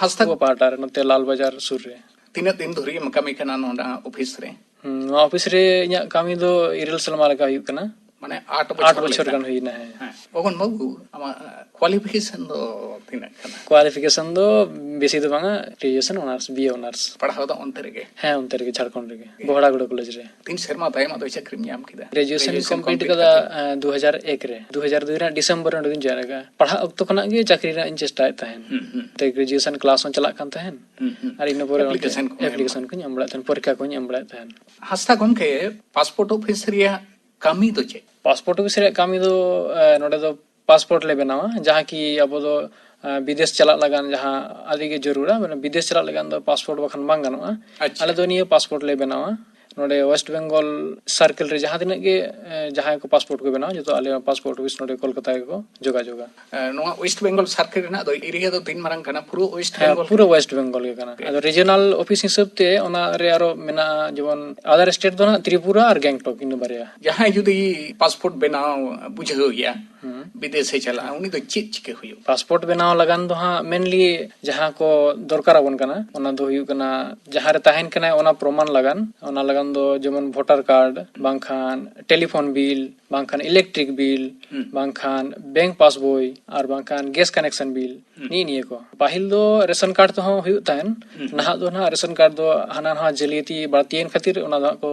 ᱦᱟᱸᱥᱫᱟ ᱟᱵᱚ ᱯᱟᱦᱴᱟ ᱨᱮ, ᱱᱚᱛᱮ ᱞᱟᱞ ᱵᱟᱡᱟᱨ ᱥᱩᱨ ᱨᱮ᱾ ᱛᱤᱱᱟᱹᱜ ᱫᱤᱱ ᱫᱷᱚᱨᱮ ᱮᱢ ᱠᱟᱹᱢᱤ ᱠᱟᱱᱟ ᱱᱚᱰᱮ ᱚᱯᱷᱤᱥ ᱨᱮ? ᱦᱩᱸ, ᱱᱚᱣᱟ ᱚᱯᱷᱤᱥ ᱨᱮ ᱤᱧᱟᱹᱜ ᱠᱟᱹᱢᱤ ᱫᱚ ᱤᱨᱟᱹᱞ ᱥᱮᱨᱢᱟ ᱞᱮᱠᱟ ᱦᱩᱭᱩᱜ ᱠᱟᱱᱟ᱾ ᱢᱟᱱᱮ ᱟᱴ ᱵᱚᱪᱷᱚᱨ ᱟᱴ ᱠᱚ ᱵᱚᱪᱷᱚᱨ ᱞᱮᱠᱟ᱾ ᱜᱟᱱ ᱦᱩᱭᱱᱟ, ᱦᱮᱸ᱾ ᱦᱮᱸ᱾ ᱜᱚᱜᱚᱱ ᱵᱟᱹᱵᱩ, ᱟᱢᱟᱜ ᱠᱣᱟᱞᱤᱯᱷᱤᱠᱮᱥᱚᱱ ᱫᱚ ᱛᱤᱱᱟᱹᱜ ᱠᱟᱱᱟ? ᱠᱣᱟᱞᱤᱯᱷᱤᱠᱮᱥᱚᱱ ᱫᱚ ᱵᱮᱥᱤ ᱫᱚ ᱵᱟᱝᱟ, ᱜᱨᱮᱡᱩᱭᱮᱥᱚᱱ ᱚᱱᱟᱨᱥ, ᱵᱤ ᱮ ᱚᱱᱟᱨᱥ᱾ ᱯᱟᱲᱦᱟᱣ ᱫᱚ ᱚᱱᱛᱮ ᱨᱮᱜᱮ? ᱦᱮᱸ, ᱚᱱᱛᱮ ᱨᱮᱜᱮ, ᱡᱷᱟᱲᱠᱷᱚᱸᱰ ᱨᱮᱜᱮ, ᱦᱮᱸ᱾ ᱵᱚᱦᱲᱟᱜᱩᱲᱟ ᱠᱚᱞᱮᱡᱽ ᱨᱮ᱾ ᱛᱤᱱ ᱥᱮᱨᱢᱟ ᱛᱟᱭᱚᱢ ᱟᱫᱚ ᱪᱟᱹᱠᱨᱤᱢ ᱧᱟᱢ ᱠᱮᱫᱟ? ᱜᱨᱮᱡᱩᱭᱮᱥᱚᱱ ᱜᱨᱮᱡᱩᱭᱮᱥᱚᱱ ᱠᱚᱢᱯᱞᱤᱴ ᱠᱚᱢᱯᱞᱤᱴ ᱠᱟᱫᱟ, ᱠᱟᱛᱮ? ᱮᱸ, ᱫᱩ ᱦᱟᱡᱟᱨ ᱮᱠ ᱨᱮ᱾ ᱫᱩ ᱦᱟᱡᱟᱨ ᱫᱩᱭ ᱨᱮᱱᱟᱜ ᱰᱤᱥᱮᱢᱵᱚᱨ ᱨᱮ ᱚᱸᱰᱮ ᱫᱩᱧ ᱡᱚᱭᱮᱱ ᱟᱠᱟᱫᱟ᱾ ᱯᱟᱲᱦᱟᱜ ᱚᱠᱛᱚ ᱠᱷᱚᱱᱟᱜ ᱜᱮ ᱪᱟᱹᱠᱨᱤ ᱨᱮᱱᱟᱜ ᱤᱧ ᱪᱮᱥᱴᱟᱭᱮᱫ ᱛᱟᱦᱮᱸᱱ᱾ ᱦᱩᱸ, ᱦᱩᱸ᱾ ᱛᱮ ᱜᱨᱮᱡᱩᱭᱮᱥᱚᱱ ᱠᱞᱟᱥ ᱦᱚᱸ ᱪᱟᱞᱟᱜ ᱠᱟᱱ ᱛᱟᱦᱮᱸᱱ᱾ ᱦᱩᱸ, ᱦᱩᱸ᱾ ᱟᱨ ᱤᱱᱟᱹ ᱯᱚᱨᱮ ᱚᱱᱛᱮ ᱮᱯᱞᱤᱠᱮᱥᱚᱱ ᱠᱚᱦᱚᱸ ᱮᱢ ᱮᱯᱞᱤᱠᱮᱥᱚᱱ ᱵᱟᱲᱟ᱾ ᱠᱚᱧ ᱮᱢ ᱵᱟᱲᱟᱭᱮᱫ ᱛᱟᱦᱮᱸᱱ, ᱯᱚᱨᱤᱠᱠᱷᱟ ᱠᱚᱧ ᱮᱢ ᱵᱟᱲᱟᱭᱮᱫ ᱛᱟᱦᱮᱸᱱ᱾ ᱦᱟᱸᱥᱫᱟ ᱜᱚᱢᱠᱮ, ᱯᱟᱥᱯᱳᱨᱴ ᱚᱯᱷᱤᱥ ᱨᱮᱭᱟᱜ ᱠᱟᱹᱢᱤ ᱫᱚ ᱪᱮᱫ? ᱯᱟᱥᱯᱳᱨᱴ ᱚᱯᱷᱤᱥ ᱨᱮᱭᱟᱜ ᱠᱟᱹᱢᱤ ᱫᱚ, ᱮ, ᱱᱚᱰᱮ ᱫᱚ ᱯᱟᱥᱯᱳᱨᱴ ᱞᱮ ᱵᱮᱱᱟᱣᱟ, ᱡᱟᱦᱟᱸ ᱠᱤ ᱟᱵᱚ ᱫᱚ, ᱮ, ᱵᱤᱫᱮᱥ ᱪᱟᱞᱟᱜ ᱞᱟᱜᱟᱱ ᱡᱟᱦᱟᱸ ᱟᱹᱰᱤ ᱜᱮ ᱡᱟᱹᱨᱩᱲᱟ, ᱢᱟᱱᱮ ᱵᱤᱫᱮᱥ ᱪᱟᱞᱟᱜ ᱞᱟᱜᱟᱱ ᱫᱚ ᱯᱟᱥᱯᱳᱨᱴ ᱵᱟᱠᱷᱟᱱ ᱵᱟᱝ ᱜᱟᱱᱚᱜᱼᱟ᱾ ᱟᱪᱪᱷᱟ᱾ ᱟᱞᱮ ᱫᱚ ᱱᱤᱭᱟᱹ ᱯᱟᱥᱯᱳᱨᱴ ᱞᱮ ᱵᱮᱱᱟᱣᱟ᱾ ᱱᱚᱰᱮ ᱳᱭᱮᱥᱴ ᱵᱮᱝᱜᱚᱞ ᱥᱟᱨᱠᱮᱞ ᱨᱮ ᱡᱟᱦᱟᱸ ᱛᱤᱱᱟᱹᱜ ᱜᱮ ᱮ, ᱡᱟᱦᱟᱸᱭ ᱠᱚ ᱯᱟᱥᱯᱳᱨᱴ ᱠᱚ ᱵᱮᱱᱟᱣᱟ, ᱡᱚᱛᱚ ᱟᱞᱮ ᱯᱟᱥᱯᱳᱨᱴ ᱚᱯᱷᱤᱥ ᱱᱚᱰᱮ ᱠᱳᱞᱠᱟᱛᱟ ᱜᱮᱠᱚ ᱡᱳᱜᱟᱡᱳᱜᱟ᱾ ᱮ, ᱱᱚᱣᱟ ᱳᱭᱮᱥᱴ ᱵᱮᱝᱜᱚᱞ ᱥᱟᱨᱠᱮᱞ ᱨᱮᱱᱟᱜ ᱫᱚ ᱮᱨᱤᱭᱟ ᱫᱚ ᱛᱤᱱ ᱢᱟᱨᱟᱝ ᱠᱟᱱᱟ? ᱯᱩᱨᱟᱹ ᱳᱭᱮᱥᱴ ᱦᱮᱸ, ᱵᱮᱝᱜᱚᱞ? ᱯᱩᱨᱟᱹ ᱳᱭᱮᱥᱴ ᱵᱮᱝᱜᱚᱞ ᱜᱮ ᱠᱟᱱᱟ᱾ ᱟᱫᱚ ᱨᱤᱡᱤᱭᱚᱱᱟᱞ ᱚᱯᱷᱤᱥ ᱦᱤᱥᱟᱹᱵ ᱛᱮ ᱚᱱᱟ ᱨᱮ ᱟᱨᱚ ᱢᱮᱱᱟᱜᱼᱟ, ᱡᱮᱢᱚᱱ ᱟᱫᱟᱨ ᱥᱴᱮᱴ ᱫᱚ ᱱᱟᱦᱟᱜ ᱛᱨᱤᱯᱩᱨᱟ ᱟᱨ ᱜᱮᱝᱴᱚᱠ, ᱤᱱᱟᱹ ᱵᱟᱨᱭᱟ᱾ ᱡᱟᱦᱟᱸᱭ ᱡᱩᱫᱤ ᱯᱟᱥᱯᱳᱨᱴ ᱵᱮᱱᱟᱣ ᱵᱩᱡᱷᱟᱹᱣ ᱜᱮᱭᱟ, ᱦᱩᱸ᱾ ᱵᱤᱫᱮᱥᱮ ᱪᱟᱞᱟᱜᱼᱟ, ᱩᱱᱤ ᱫᱚ ᱪᱮᱫ ᱪᱤᱠᱟᱹ ᱦᱩᱭᱩᱜᱼᱟ? ᱯᱟᱥᱯᱳᱨᱴ ᱵᱮᱱᱟᱣ ᱞᱟᱜᱟᱱ ᱫᱚ ᱦᱟᱸᱜ ᱢᱮᱱᱞᱤ ᱡᱟᱦᱟᱸ ᱠᱚ ᱫᱚᱨᱠᱟᱨ ᱟᱵᱚᱱ ᱠᱟᱱᱟ, ᱚᱱᱟ ᱫᱚ ᱦᱩᱭᱩᱜ ᱠᱟᱱᱟ ᱡᱟᱦᱟᱸ ᱨᱮ ᱛᱟᱦᱮᱱ ᱠᱟᱱᱟᱭ ᱚᱱᱟ ᱯᱨᱚᱢᱟᱱ ᱞᱟᱜᱟᱱ᱾ ᱚᱱᱟ ᱞᱟᱜᱟᱱ ᱫᱚ ᱡᱮᱢᱚᱱ ᱵᱷᱳᱴᱟᱨ ᱠᱟᱨᱰ, ᱵᱟᱝᱠᱷᱟᱱ ᱴᱮᱞᱤᱯᱷᱳᱱ ᱵᱤᱞ, ᱵᱟᱝᱠᱷᱟᱱ ᱤᱞᱮᱠᱴᱨᱤᱠ ᱵᱤᱞ, ᱦᱩᱸ᱾ ᱵᱟᱝᱠᱷᱟᱱ ᱵᱮᱝᱠ ᱯᱟᱥᱵᱳᱭ, ᱟᱨ ᱵᱟᱝᱠᱷᱟᱱ ᱜᱮᱥ ᱠᱟᱱᱮᱠᱥᱚᱱ ᱵᱤᱞ, ᱦᱩᱸ᱾ ᱱᱤᱜ ᱱᱤᱭᱟᱹ ᱠᱚ᱾ ᱯᱟᱹᱦᱤᱞ ᱫᱚ ᱨᱮᱥᱚᱱ ᱠᱟᱨᱰ ᱛᱮᱦᱚᱸ ᱦᱩᱭᱩᱜ ᱛᱟᱦᱮᱱ, ᱦᱩᱸ᱾ ᱱᱟᱦᱟᱜ ᱫᱚ ᱱᱟᱦᱟᱜ ᱨᱮᱥᱚᱱ ᱠᱟᱨᱰ ᱫᱚ ᱦᱟᱱᱟ ᱱᱟᱣᱟ ᱡᱟᱹᱞᱤᱭᱟᱹᱛᱤ ᱵᱟᱹᱲᱛᱤᱭᱮᱱ ᱠᱷᱟᱹᱛᱤᱨ ᱚᱱᱟ ᱫᱚ ᱦᱟᱸᱜ ᱠᱚ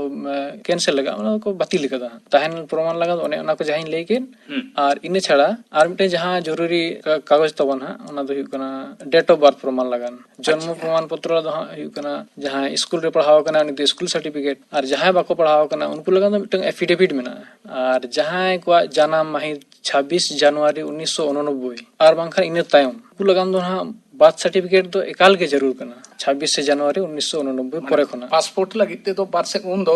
ᱠᱮᱱᱥᱮᱞ ᱞᱟᱜᱟ, ᱚᱱᱟ ᱫᱚᱠᱚ ᱵᱟᱹᱛᱤᱞ ᱠᱟᱫᱟ᱾ ᱛᱟᱦᱮᱱ ᱯᱨᱚᱢᱟᱱ ᱞᱟᱜᱟᱱ ᱫᱚ ᱚᱱᱮ ᱚᱱᱟ ᱠᱚ ᱡᱟᱦᱟᱸᱧ ᱞᱟᱹᱭ ᱠᱮᱫ, ᱦᱩᱸ᱾ ᱟᱨ ᱤᱱᱟᱹ ᱪᱷᱟᱲᱟ ᱟᱨ ᱢᱤᱫᱴᱮᱱ ᱡᱟᱦᱟᱸ ᱡᱚᱨᱩᱨᱤ ᱠᱟ-, ᱠᱟᱜᱚᱡᱽ ᱛᱟᱵᱚᱱ ᱦᱟᱸᱜ, ᱚᱱᱟ ᱫᱚ ᱦᱩᱭᱩᱜ ᱠᱟᱱᱟ ᱰᱮᱴ ᱚᱯᱷ ᱵᱟᱨᱛᱷ ᱯᱨᱚᱢᱟᱱ ᱞᱟᱜᱟᱱ᱾ ᱡᱚᱱᱢᱚ ᱟᱪᱪᱷᱟ᱾ ᱯᱨᱚᱢᱟᱱ ᱯᱚᱛᱨᱚ ᱫᱚ ᱦᱟᱸᱜ ᱦᱩᱭᱩᱜ ᱠᱟᱱᱟ ᱡᱟᱦᱟᱸᱭ ᱥᱠᱩᱞ ᱨᱮ ᱯᱟᱲᱦᱟᱣ ᱠᱟᱱᱟ ᱩᱱᱤ ᱫᱚ ᱥᱠᱩᱞ ᱥᱟᱨᱴᱤᱯᱷᱤᱠᱮᱴ, ᱟᱨ ᱡᱟᱦᱟᱸᱭ ᱵᱟᱠᱚ ᱯᱟᱲᱦᱟᱣ ᱠᱟᱱᱟ ᱩᱱᱠᱩ ᱞᱟᱜᱟᱱ ᱫᱚ ᱢᱤᱫᱴᱟᱝ ᱮᱯᱷᱤᱰᱮᱵᱷᱤᱴ ᱢᱮᱱᱟᱜᱼᱟ᱾ ᱟᱨ ᱡᱟᱦᱟᱸᱭ ᱠᱚᱣᱟᱜ ᱡᱟᱱᱟᱢ ᱢᱟᱹᱦᱤᱛ ᱪᱷᱟᱵᱵᱤᱥ ᱡᱟᱱᱩᱣᱟᱨᱤ ᱩᱱᱤᱥᱥᱚ ᱩᱱᱚᱱᱚᱵᱵᱳᱭ ᱟᱨ ᱵᱟᱝᱠᱷᱟᱱ ᱤᱱᱟᱹ ᱛᱟᱭᱚᱢ, ᱩᱱᱠᱩ ᱞᱟᱜᱟᱱ ᱫᱚ ᱦᱟᱸᱜ ᱵᱟᱨᱛᱷ ᱥᱟᱨᱴᱤᱯᱷᱤᱠᱮᱴ ᱫᱚ ᱮᱠᱟᱞ ᱜᱮ ᱡᱟᱹᱨᱩᱲ ᱠᱟᱱᱟ, ᱪᱷᱟᱵᱵᱤᱥᱮ ᱡᱟᱱᱩᱣᱟᱨᱤ ᱩᱱᱤᱥᱥᱚ ᱩᱱᱚᱱᱚᱵᱵᱳᱭ ᱯᱚᱨᱮ ᱠᱷᱚᱱᱟᱜ᱾ ᱯᱟᱥᱯᱳᱨᱴ ᱞᱟᱹᱜᱤᱫ ᱛᱮᱫᱚ ᱵᱟᱨ ᱥᱮ ᱩᱱ ᱫᱚ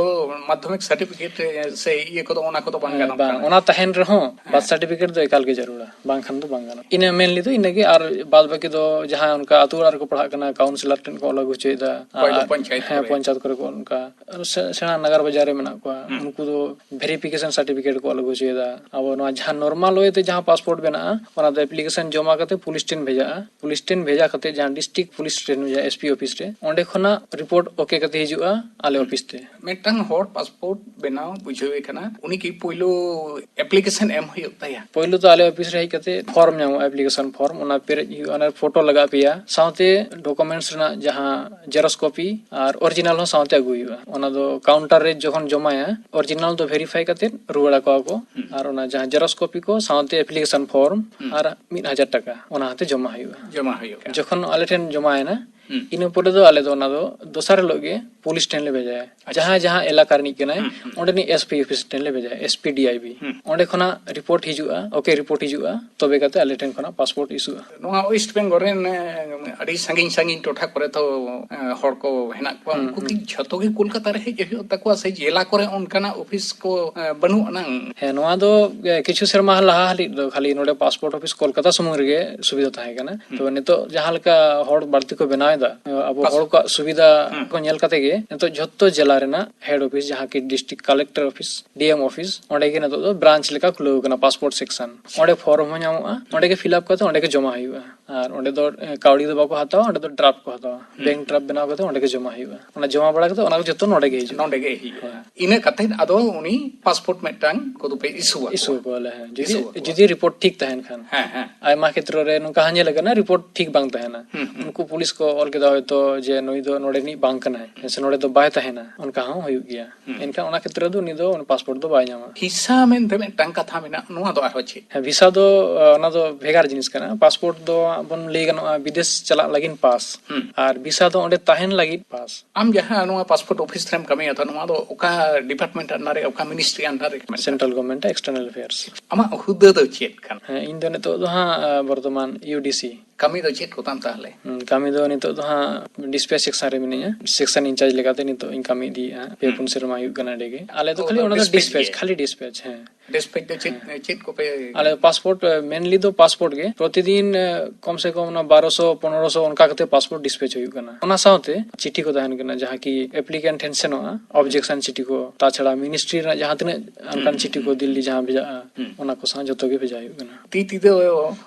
ᱢᱟᱫᱽᱫᱷᱚᱢᱤᱠ ᱥᱟᱨᱴᱤᱯᱷᱤᱠᱮᱴ ᱥᱮ ᱤᱭᱟᱹ ᱠᱚᱫᱚ, ᱚᱱᱟ ᱠᱚᱫᱚ ᱵᱟᱝ ᱦᱮᱸ, ᱜᱟᱱᱚᱜ ᱵᱟᱝ, ᱠᱟᱱᱟ? ᱚᱱᱟ ᱛᱟᱦᱮᱱ ᱨᱮᱦᱚᱸ ᱦᱮᱸ᱾ ᱵᱟᱨᱛᱷ ᱥᱟᱨᱴᱤᱯᱷᱤᱠᱮᱴ ᱫᱚ ᱮᱠᱟᱞ ᱜᱮ ᱡᱟᱹᱨᱩᱲᱟ, ᱵᱟᱝᱠᱷᱟᱱ ᱫᱚ ᱵᱟᱝ ᱜᱟᱱᱚᱜᱼᱟ᱾ ᱤᱱᱟᱹ ᱢᱮᱱ ᱞᱮᱫᱟᱹᱧ ᱤᱱᱟᱹᱜᱮ, ᱟᱨ ᱵᱟᱫ ᱵᱟᱹᱠᱤ ᱫᱚ ᱡᱟᱦᱟᱸᱭ ᱚᱱᱠᱟ ᱟᱹᱛᱩ ᱚᱲᱟᱜ ᱨᱮᱠᱚ ᱯᱟᱲᱦᱟᱜ ᱠᱟᱱᱟ, ᱠᱟᱣᱩᱱᱥᱤᱞᱟᱨ ᱴᱷᱮᱱ ᱠᱚ ᱚᱞ ᱟᱹᱜᱩ ᱦᱚᱪᱚᱭᱮᱫᱟ, ᱚᱠᱚᱭ ᱫᱚ ᱟᱨ ᱯᱚᱧᱪᱟᱭᱮᱛ ᱦᱮᱸ, ᱠᱚᱨᱮ᱾ ᱯᱚᱧᱪᱟᱭᱮᱛ ᱠᱚᱨᱮ ᱠᱚ ᱚᱱᱠᱟ, ᱟᱨ ᱥᱮ-, ᱥᱮᱬᱟ ᱱᱟᱜᱟᱨ ᱵᱟᱡᱟᱨ ᱨᱮ ᱢᱮᱱᱟᱜ ᱠᱚᱣᱟ, ᱦᱩᱸ᱾ ᱩᱱᱠᱩ ᱫᱚ ᱵᱷᱮᱨᱤᱯᱷᱤᱠᱮᱥᱚᱱ ᱥᱟᱨᱴᱤᱯᱷᱤᱠᱮᱴ ᱠᱚ ᱚᱞ ᱟᱹᱜᱩ ᱦᱚᱪᱚᱭᱮᱫᱟ᱾ ᱟᱵᱚ ᱱᱚᱣᱟ ᱡᱟᱦᱟᱸ ᱱᱚᱨᱢᱟᱞ ᱳᱭᱮ ᱛᱮ ᱡᱟᱦᱟᱸ ᱯᱟᱥᱯᱳᱨᱴ ᱵᱮᱱᱟᱜᱼᱟ, ᱚᱱᱟ ᱫᱚ ᱮᱯᱞᱤᱠᱮᱥᱚᱱ ᱡᱚᱢᱟ ᱠᱟᱛᱮ ᱯᱩᱞᱤᱥ ᱴᱷᱮᱱ ᱵᱷᱮᱡᱟᱜᱼᱟ᱾ ᱯᱩᱞᱤᱥ ᱴᱷᱮᱱ ᱵᱷᱮᱡᱟ ᱠᱟᱛᱮ ᱡᱟᱦᱟᱸ ᱰᱤᱥᱴᱨᱤᱠᱴ ᱯᱩᱞᱤᱥ ᱴᱷᱮᱱ ᱵᱷᱮᱡᱟ, ᱮᱥᱯᱤ ᱚᱯᱷᱤᱥ ᱨᱮ, ᱚᱸᱰᱮ ᱠᱷᱚᱱᱟᱜ ᱨᱤᱯᱳᱨᱴ ᱳᱠᱮ ᱠᱟᱛᱮ ᱦᱤᱡᱩᱜᱼᱟ ᱟᱞᱮ ᱚᱯᱷᱤᱥ ᱛᱮ᱾ ᱢᱤᱫᱴᱟᱝ ᱦᱚᱲ ᱯᱟᱥᱯᱳᱨᱴ ᱵᱮᱱᱟᱣ ᱵᱩᱡᱷᱟᱹᱣᱮ ᱠᱟᱱᱟ, ᱩᱱᱤ ᱠᱤ ᱯᱳᱭᱞᱳ ᱮᱯᱞᱤᱠᱮᱥᱚᱱ ᱮᱢ ᱦᱩᱭᱩᱜ ᱛᱟᱭᱟ? ᱯᱳᱭᱞᱳ ᱫᱚ ᱟᱞᱮ ᱚᱯᱷᱤᱥ ᱨᱮ ᱦᱮᱡ ᱠᱟᱛᱮ ᱯᱷᱚᱨᱢ ᱧᱟᱢᱚᱜᱼᱟ, ᱮᱯᱞᱤᱠᱮᱥᱚᱱ ᱯᱷᱚᱨᱢ, ᱚᱱᱟ ᱯᱮᱨᱮᱡ ᱦᱩᱭᱩᱜᱼᱟ, ᱚᱱᱟ ᱯᱷᱳᱴᱳ ᱞᱟᱜᱟᱜ ᱯᱮᱭᱟ, ᱥᱟᱶᱛᱮ ᱰᱚᱠᱩᱢᱮᱱᱴᱥ ᱨᱮᱱᱟᱜ ᱡᱟᱦᱟᱸ ᱡᱮᱨᱚᱠᱥ ᱠᱚᱯᱤ ᱟᱨ ᱚᱨᱤᱡᱤᱱᱟᱞ ᱦᱚᱸ ᱥᱟᱶᱛᱮ ᱟᱹᱜᱩᱭ ᱦᱩᱭᱩᱜᱼᱟ᱾ ᱚᱱᱟ ᱫᱚ ᱠᱟᱣᱩᱱᱴᱟᱨ ᱨᱮ ᱡᱚᱠᱷᱚᱱ ᱡᱚᱢᱟᱭᱟ, ᱚᱨᱤᱡᱤᱱᱟᱞ ᱫᱚ ᱵᱷᱮᱨᱤᱯᱷᱟᱭ ᱠᱟᱛᱮ ᱨᱩᱣᱟᱹᱲ ᱟᱠᱚᱣᱟ ᱠᱚ, ᱦᱩᱸ᱾ ᱟᱨ ᱚᱱᱟ ᱡᱟᱦᱟᱸ ᱡᱮᱨᱚᱠᱥ ᱠᱚᱯᱤ ᱠᱚ ᱥᱟᱶᱛᱮ ᱮᱯᱞᱤᱠᱮᱥᱚᱱ ᱯᱷᱚᱨᱢ ᱦᱩᱸ᱾ ᱟᱨ ᱢᱤᱫ ᱦᱟᱡᱟᱨ ᱴᱟᱠᱟ ᱚᱱᱟ ᱦᱟᱛᱮ ᱡᱚᱢᱟ ᱦᱩᱭᱩᱜᱼᱟ᱾ ᱡᱚᱢᱟ ᱦᱩᱭᱩᱜᱼᱟ᱾ ᱡᱚᱠᱷᱚᱱ ᱟᱞᱮ ᱴᱷᱮᱱ ᱡᱚᱢᱟᱭᱮᱱᱟ, ᱦᱩᱸ᱾ ᱤᱱᱟᱹ ᱯᱚᱨᱮ ᱫᱚ ᱟᱞᱮ ᱫᱚ ᱚᱱᱟ ᱫᱚ ᱫᱚᱥᱟᱨ ᱦᱤᱞᱳᱜ ᱜᱮ ᱯᱩᱞᱤᱥ ᱴᱷᱮᱱ ᱞᱮ ᱵᱷᱮᱡᱟᱭᱟ᱾ ᱟᱪᱪᱷᱟ᱾ ᱡᱟᱦᱟᱸ ᱡᱟᱦᱟᱸ ᱮᱞᱟᱠᱟ ᱨᱤᱱᱤᱡ ᱠᱟᱱᱟᱭ, ᱦᱩᱸ, ᱦᱩᱸ᱾ ᱚᱸᱰᱮᱱᱤᱡ S P office ᱴᱷᱮᱱ ᱞᱮ ᱵᱷᱮᱡᱟᱭᱟ, S P D I B᱾ ᱦᱩᱸ᱾ ᱚᱸᱰᱮ ᱠᱷᱚᱱᱟᱜ ᱨᱤᱯᱳᱨᱴ ᱦᱤᱡᱩᱜᱼᱟ, ᱳᱠᱮ ᱨᱤᱯᱳᱨᱴ ᱦᱤᱡᱩᱜᱼᱟ, ᱛᱚᱵᱮ ᱠᱟᱛᱮ ᱟᱞᱮ ᱴᱷᱮᱱ ᱠᱷᱚᱱᱟᱜ ᱯᱟᱥᱯᱳᱨᱴ ᱤᱥᱩᱜᱼᱟ᱾ ᱱᱚᱣᱟ ᱳᱭᱮᱥᱴ ᱵᱮᱝᱜᱚᱞ ᱨᱮᱱ, ᱮ, ᱟᱹᱰᱤ ᱥᱟᱺᱜᱤᱧ ᱥᱟᱺᱜᱤᱧ ᱴᱚᱴᱷᱟ ᱠᱚᱨᱮ ᱫᱚ, ᱮ, ᱦᱚᱲ ᱠᱚ ᱦᱮᱱᱟᱜ ᱠᱚᱣᱟ, ᱦᱩᱸ, ᱩᱱᱠᱩ ᱠᱤ ᱦᱩᱸ᱾ ᱡᱷᱚᱛᱚ ᱜᱮ ᱠᱳᱞᱠᱟᱛᱟ ᱨᱮ ᱦᱮᱡ ᱦᱩᱭᱩᱜ ᱛᱟᱠᱚᱣᱟ ᱥᱮ ᱡᱮᱞᱟ ᱠᱚᱨᱮ ᱚᱱᱠᱟᱱᱟᱜ ᱚᱯᱷᱤᱥ ᱠᱚ, ᱮ, ᱵᱟᱹᱱᱩᱜ ᱟᱱᱟᱝ? ᱦᱮᱸ, ᱱᱚᱣᱟ ᱫᱚ, ᱮ, ᱠᱤᱪᱷᱩ ᱥᱮᱨᱢᱟ ᱞᱟᱦᱟ ᱦᱟᱹᱵᱤᱡ ᱫᱚ ᱠᱷᱟᱹᱞᱤ ᱱᱚᱰᱮ ᱯᱟᱥᱯᱳᱨᱴ ᱚᱯᱷᱤᱥ ᱠᱳᱞᱠᱟᱛᱟ ᱥᱩᱢᱩᱝ ᱨᱮᱜᱮ ᱥᱩᱵᱤᱫᱷᱟ ᱛᱟᱦᱮᱸ ᱠᱟᱱᱟ᱾ ᱦᱩᱸ᱾ ᱛᱚ ᱱᱤᱛᱚᱜ ᱡᱟᱦᱟᱸ ᱞᱮᱠᱟ ᱦᱚᱲ ᱵᱟᱹᱲᱛᱤ ᱠᱚ ᱵᱮᱱᱟᱣ ᱮᱫᱟ, ᱟᱵᱚ ᱯᱟᱥ- ᱦᱚᱲ ᱠᱚᱣᱟᱜ ᱥᱩᱵᱤᱫᱷᱟ ᱦᱩᱸ᱾ ᱠᱚ ᱧᱮᱞ ᱠᱟᱛᱮ ᱜᱮ ᱱᱤᱛᱚᱜ ᱡᱷᱚᱛᱚ ᱡᱮᱞᱟ ᱨᱮᱱᱟᱜ ᱦᱮᱰ ᱚᱯᱷᱤᱥ, ᱡᱟᱦᱟᱸ ᱠᱤ district collector office, D M office, ᱚᱸᱰᱮ ᱜᱮ ᱱᱤᱛᱚᱜ ᱫᱚ ᱵᱨᱟᱧᱪ ᱞᱮᱠᱟ ᱠᱷᱩᱞᱟᱹᱣ ᱠᱟᱱᱟ, ᱯᱟᱥᱯᱳᱨᱴ ᱥᱮᱠᱥᱚᱱ᱾ ᱚᱸᱰᱮ ᱯᱷᱚᱨᱢ ᱦᱚᱸ ᱧᱟᱢᱚᱜᱼᱟ, ᱚᱸᱰᱮ ᱜᱮ ᱯᱷᱤᱞᱟᱯ ᱠᱟᱛᱮ ᱚᱸᱰᱮ ᱜᱮ ᱡᱚᱢᱟ ᱦᱩᱭᱩᱜᱼᱟ᱾ ᱟᱨ ᱚᱸᱰᱮ ᱫᱚ, ᱮ, ᱠᱟᱹᱣᱰᱤ ᱫᱚ ᱵᱟᱠᱚ ᱦᱟᱛᱟᱣᱟ, ᱚᱸᱰᱮ ᱫᱚ ᱰᱨᱟᱯ ᱠᱚ ᱦᱟᱛᱟᱣᱟ᱾ ᱦᱩᱸ᱾ ᱵᱮᱝᱠ ᱰᱨᱟᱯ ᱵᱮᱱᱟᱣ ᱠᱟᱛᱮ ᱚᱸᱰᱮ ᱜᱮ ᱡᱚᱢᱟ ᱦᱩᱭᱩᱜᱼᱟ᱾ ᱚᱱᱟ ᱡᱚᱢᱟ ᱵᱟᱲᱟ ᱠᱟᱛᱮ ᱚᱱᱟ ᱠᱚ ᱡᱚᱛᱚ ᱱᱚᱰᱮ ᱜᱮ ᱦᱤᱡᱩᱜᱼᱟ᱾ ᱱᱚᱰᱮ ᱜᱮ ᱦᱤᱡᱩᱜᱼᱟ᱾ ᱦᱮᱸ᱾ ᱤᱱᱟᱹ ᱠᱟᱛᱮ ᱟᱫᱚ ᱩᱱᱤ ᱯᱟᱥᱯᱳᱨᱴ ᱢᱤᱫᱴᱟᱝ ᱠᱚᱫᱚ ᱯᱮ ᱤᱥᱩ ᱟᱠᱚᱣᱟ᱾ ᱤᱥᱩ ᱟᱠᱚᱣᱟᱞᱮ, ᱦᱮᱸ᱾ ᱡᱩᱫᱤ, ᱤᱥᱩ ᱟᱠᱚᱣᱟ᱾ ᱡᱩᱫᱤ ᱨᱤᱯᱳᱨᱴ ᱴᱷᱤᱠ ᱛᱟᱦᱮᱱ ᱠᱷᱟᱱ᱾ ᱦᱮᱸ, ᱦᱮᱸ᱾ ᱟᱭᱢᱟ ᱠᱷᱮᱛᱨᱚ ᱨᱮ ᱱᱚᱝᱠᱟ ᱦᱚᱸ ᱧᱮᱞ ᱟᱠᱟᱱᱟ, ᱨᱤᱯᱳᱨᱴ ᱴᱷᱤᱠ ᱵᱟᱝ ᱛᱟᱦᱮᱱᱟ᱾ ᱦᱩᱸ, ᱦᱩᱸ᱾ ᱩᱱᱠᱩ ᱯᱩᱞᱤᱥ ᱠᱚ ᱚᱞ ᱠᱮᱫᱟ ᱦᱚᱭᱛᱳ ᱡᱮ ᱱᱩᱭ ᱫᱚ ᱱᱚᱰᱮ ᱨᱤᱱᱤᱡ ᱵᱟᱝ ᱠᱟᱱᱟᱭ, ᱥᱮ ᱱᱚᱰᱮ ᱫᱚ ᱵᱟᱭ ᱛᱟᱦᱮᱱᱟ, ᱚᱱᱠᱟ ᱦᱚᱸ ᱦᱩᱭᱩᱜ ᱜᱮᱭᱟ᱾ ᱦᱩᱸ᱾ ᱮᱱᱠᱷᱟᱱ ᱚᱱᱟ ᱠᱷᱮᱛᱨᱚ ᱨᱮᱫᱚ ᱩᱱᱤ ᱫᱚ ᱯᱟᱥᱯᱳᱨᱴ ᱫᱚ ᱵᱟᱭ ᱧᱟᱢᱟ᱾ ᱵᱷᱤᱥᱟ ᱢᱮᱱᱛᱮ ᱢᱤᱫᱴᱟᱝ ᱠᱟᱛᱷᱟ ᱢᱮᱱᱟᱜᱼᱟ, ᱱᱚᱣᱟ ᱫᱚ ᱟᱨᱦᱚᱸ ᱪᱮᱫ? ᱦᱮᱸ, ᱵᱷᱤᱥᱟ ᱫᱚ, ᱟ, ᱚᱱᱟ ᱫᱚ ᱵᱷᱮᱜᱟᱨ ᱡᱤᱱᱤᱥ ᱠᱟᱱᱟ᱾ ᱯᱟᱥᱯᱳᱨᱴ ᱫᱚ ᱵᱚᱱ ᱞᱟᱹᱭ ᱜᱟᱱᱚᱜᱼᱟ ᱵᱤᱫᱮᱥ ᱪᱟᱞᱟᱜ ᱞᱟᱹᱜᱤᱫ ᱯᱟᱥ᱾ ᱦᱩᱸ᱾ ᱟᱨ ᱵᱷᱤᱥᱟ ᱫᱚ ᱚᱸᱰᱮ ᱛᱟᱦᱮᱱ ᱞᱟᱹᱜᱤᱫ ᱯᱟᱥ᱾ ᱟᱢ ᱡᱟᱦᱟᱸ ᱱᱚᱣᱟ ᱯᱟᱥᱯᱳᱨᱴ ᱚᱯᱷᱤᱥ ᱨᱮᱢ ᱠᱟᱹᱢᱤᱭᱟ, ᱛᱚ ᱱᱚᱣᱟ ᱫᱚ ᱚᱠᱟ ᱰᱤᱯᱟᱨᱴᱢᱮᱱᱴ under ᱨᱮ, ᱚᱠᱟ ᱢᱤᱱᱤᱥᱴᱨᱤ under ᱨᱮ ᱢᱮᱱᱟᱜᱼᱟ? Central government external affairs. ᱟᱢᱟᱜ ᱦᱩᱫᱟᱹ ᱫᱚ ᱪᱮᱫ ᱠᱟᱱᱟ? ᱦᱮᱸ, ᱤᱧ ᱫᱚ ᱱᱤᱛᱚᱜ ᱫᱚ ᱦᱟᱸᱜ, ᱟ, ᱵᱚᱨᱛᱚᱢᱟᱱ U D C᱾ ᱠᱟᱹᱢᱤ ᱫᱚ ᱪᱮᱫ ᱠᱚ ᱛᱟᱢ ᱛᱟᱦᱞᱮ? ᱦᱩᱸ, ᱠᱟᱹᱢᱤ ᱫᱚ ᱱᱤᱛᱚᱜ ᱫᱚ ᱦᱟᱸᱜ ᱰᱤᱥᱯᱮᱪ ᱥᱮᱠᱥᱚᱱ ᱨᱮ ᱢᱤᱱᱟᱹᱧᱟ᱾ ᱥᱮᱠᱥᱚᱱ ᱤᱱᱪᱟᱨᱡᱽ ᱞᱮᱠᱟᱛᱮ ᱱᱤᱛᱚᱜ ᱤᱧ ᱠᱟᱹᱢᱤ ᱤᱫᱤᱭᱮᱫᱼᱟ᱾ ᱯᱮ ᱦᱩᱸ᱾ ᱯᱩᱱ ᱥᱮᱨᱢᱟ ᱦᱩᱭᱩᱜ ᱠᱟᱱᱟ ᱚᱸᱰᱮ ᱜᱮ᱾ ᱟᱞᱮ ᱫᱚ ᱚ, ᱠᱷᱟᱹᱞᱤ ᱚᱱᱟ ᱫᱚ ᱰᱤᱥᱯᱮᱪ ᱰᱤᱥᱯᱮᱪ, ᱜᱮ? ᱠᱷᱟᱹᱞᱤ ᱰᱤᱥᱯᱮᱪ, ᱦᱮᱸ᱾ ᱰᱤᱥᱯᱮᱪ ᱫᱚ ᱪᱮᱫ, ᱦᱮᱸ᱾ ᱪᱮᱫ ᱠᱚᱯᱮ? ᱟᱞᱮ ᱯᱟᱥᱯᱳᱨᱴ, ᱮ, ᱢᱮᱱᱞᱤ ᱫᱚ ᱯᱟᱥᱯᱳᱨᱴ ᱜᱮ᱾ ᱯᱨᱚᱛᱤᱫᱤᱱ, ᱮ, ᱠᱚᱢ ᱥᱮ ᱠᱚᱢ ᱚᱱᱟ ᱵᱟᱨᱚᱥᱚ, ᱯᱚᱱᱨᱚᱥᱚ ᱚᱱᱠᱟ ᱠᱟᱛᱮ ᱯᱟᱥᱯᱳᱨᱴ ᱰᱤᱥᱯᱮᱪ ᱦᱩᱭᱩᱜ ᱠᱟᱱᱟ᱾ ᱚᱱᱟ ᱥᱟᱶᱛᱮ ᱪᱤᱴᱷᱤ ᱠᱚ ᱛᱟᱦᱮᱱ ᱠᱟᱱᱟ, ᱡᱟᱦᱟᱸ ᱠᱤ ᱮᱯᱞᱤᱠᱮᱱᱴ ᱴᱷᱮᱱ ᱥᱮᱱᱚᱜᱼᱟ, ᱚᱵᱡᱮᱠᱥᱚᱱ ᱪᱤᱴᱷᱤ ᱠᱚ᱾ ᱛᱟᱪᱷᱟᱲᱟ ᱢᱤᱱᱤᱥᱴᱨᱤ ᱨᱮᱱᱟᱜ ᱡᱟᱦᱟᱸ ᱛᱤᱱᱟᱹᱜ ᱚᱱᱠᱟᱱ ᱦᱩᱸ, ᱪᱤᱴᱷᱤ ᱦᱩᱸ, ᱠᱚ ᱦᱩᱸ, ᱫᱤᱞᱞᱤ ᱦᱩᱸ᱾ ᱡᱟᱦᱟᱸ ᱵᱷᱮᱡᱟᱜᱼᱟ, ᱦᱩᱸ᱾ ᱚᱱᱟ ᱠᱚ ᱥᱟᱶ ᱡᱚᱛᱚ ᱜᱮ ᱵᱷᱮᱡᱟ ᱦᱩᱭᱩᱜ ᱠᱟᱱᱟ᱾ ᱛᱤ ᱛᱤ ᱫᱚ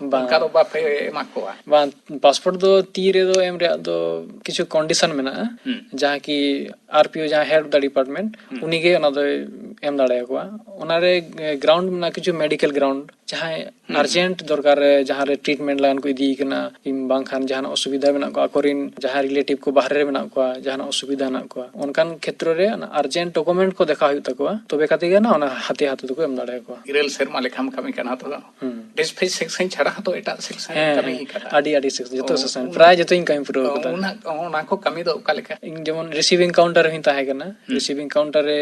ᱵᱟᱝ᱾ ᱚᱱᱠᱟ ᱫᱚ ᱵᱟᱯᱮ ᱮᱢᱟ ᱠᱚᱣᱟ? ᱵᱟᱝ, ᱯᱟᱥᱯᱳᱨᱴ ᱫᱚ ᱛᱤ ᱨᱮᱫᱚ ᱮᱢ ᱨᱮᱭᱟᱜ ᱫᱚ ᱠᱤᱪᱷᱩ ᱠᱚᱱᱰᱤᱥᱚᱱ ᱢᱮᱱᱟᱜᱼᱟ, ᱦᱩᱸ᱾ ᱡᱟᱦᱟᱸ ᱠᱤ R P O, ᱡᱟᱦᱟᱸ ᱦᱮᱰ ᱫᱟ ᱰᱤᱯᱟᱨᱴᱢᱮᱱᱴ, ᱦᱩᱸ᱾ ᱩᱱᱤ ᱜᱮ ᱚᱱᱟ ᱫᱚᱭ ᱮᱢ ᱫᱟᱲᱮᱭᱟᱠᱚᱣᱟ᱾ ᱚᱱᱟ ᱨᱮ, ᱮ, ᱜᱨᱟᱣᱩᱱᱰ ᱢᱮᱱᱟᱜᱼᱟ, ᱠᱤᱪᱷᱩ ᱢᱮᱰᱤᱠᱮᱞ ᱜᱨᱟᱣᱩᱱᱰ, ᱡᱟᱦᱟᱸᱭ ᱟᱨᱡᱮᱱᱴ ᱫᱚᱨᱠᱟᱨ ᱨᱮ ᱡᱟᱦᱟᱸ ᱨᱮ ᱴᱨᱤᱴᱢᱮᱱᱴ ᱞᱟᱭᱤᱱ ᱠᱚ ᱤᱫᱤᱭᱮ ᱠᱟᱱᱟ, ᱠᱤᱝᱵᱟ ᱵᱟᱝᱠᱷᱟᱱ ᱡᱟᱦᱟᱱᱟᱜ ᱚᱥᱩᱵᱤᱫᱷᱟ ᱢᱮᱱᱟᱜ ᱠᱚᱣᱟ, ᱟᱠᱚᱨᱮᱱ ᱡᱟᱦᱟᱸᱭ ᱨᱤᱞᱮᱴᱤᱵᱷ ᱠᱚ ᱵᱟᱦᱨᱮ ᱨᱮ ᱢᱮᱱᱟᱜ ᱠᱚᱣᱟ, ᱡᱟᱦᱟᱱᱟᱜ ᱚᱥᱩᱵᱤᱫᱷᱟ ᱢᱮᱱᱟᱜ ᱠᱚᱣᱟ, ᱚᱱᱠᱟᱱ ᱠᱷᱮᱛᱨᱚ ᱨᱮ ᱚᱱᱟ ᱟᱨᱡᱮᱱᱴ ᱰᱚᱠᱩᱢᱮᱱᱴ ᱠᱚ ᱫᱮᱠᱷᱟᱣ ᱦᱩᱭᱩᱜ ᱛᱟᱠᱚᱣᱟ, ᱛᱚᱵᱮ ᱠᱟᱛᱮ ᱜᱮ ᱚᱱᱟ ᱦᱟᱛᱮ ᱦᱟᱛᱮ ᱫᱚᱠᱚ ᱮᱢ ᱫᱟᱲᱮᱭᱟᱠᱚᱣᱟ᱾ ᱤᱨᱟᱹᱞ ᱥᱮᱨᱢᱟ ᱞᱮᱠᱷᱟᱢ ᱠᱟᱹᱢᱤ ᱠᱟᱱᱟ ᱛᱚ᱾ ᱦᱩᱸ᱾ ᱰᱤᱥᱯᱮᱪ ᱥᱮᱠᱥᱚᱱ ᱪᱷᱟᱲᱟ ᱦᱚᱸᱛᱚ ᱮᱴᱟᱜ ᱥᱮᱠᱥᱚᱱ ᱦᱮᱸ, ᱠᱟᱹᱢᱤ ᱦᱮᱸ᱾ ᱠᱟᱱᱟ᱾ ᱟᱹᱰᱤ, ᱟᱹᱰᱤ ᱥᱮᱠᱥᱚᱱ, ᱡᱚᱛᱚ ᱚ, ᱥᱮᱠᱥᱚᱱ, ᱩᱱ- ᱯᱨᱟᱭ ᱡᱚᱛᱚᱧ ᱠᱟᱹᱢᱤ ᱯᱩᱨᱟᱹᱣ ᱚ, ᱠᱟᱫᱟ᱾ ᱚᱱᱟ, ᱚᱱᱟ ᱠᱚ ᱠᱟᱹᱢᱤ ᱫᱚ ᱚᱠᱟ ᱞᱮᱠᱟ? ᱤᱧ ᱡᱮᱢᱚᱱ ᱨᱤᱥᱤᱵᱷᱤᱝ ᱠᱟᱣᱩᱱᱴᱟᱨ ᱨᱮᱦᱚᱸᱧ ᱛᱟᱦᱮᱸ ᱠᱟᱱᱟ᱾ ᱦᱩᱸ᱾ ᱨᱤᱥᱤᱵᱷᱤᱝ ᱠᱟᱣᱩᱱᱴᱟᱨ ᱨᱮ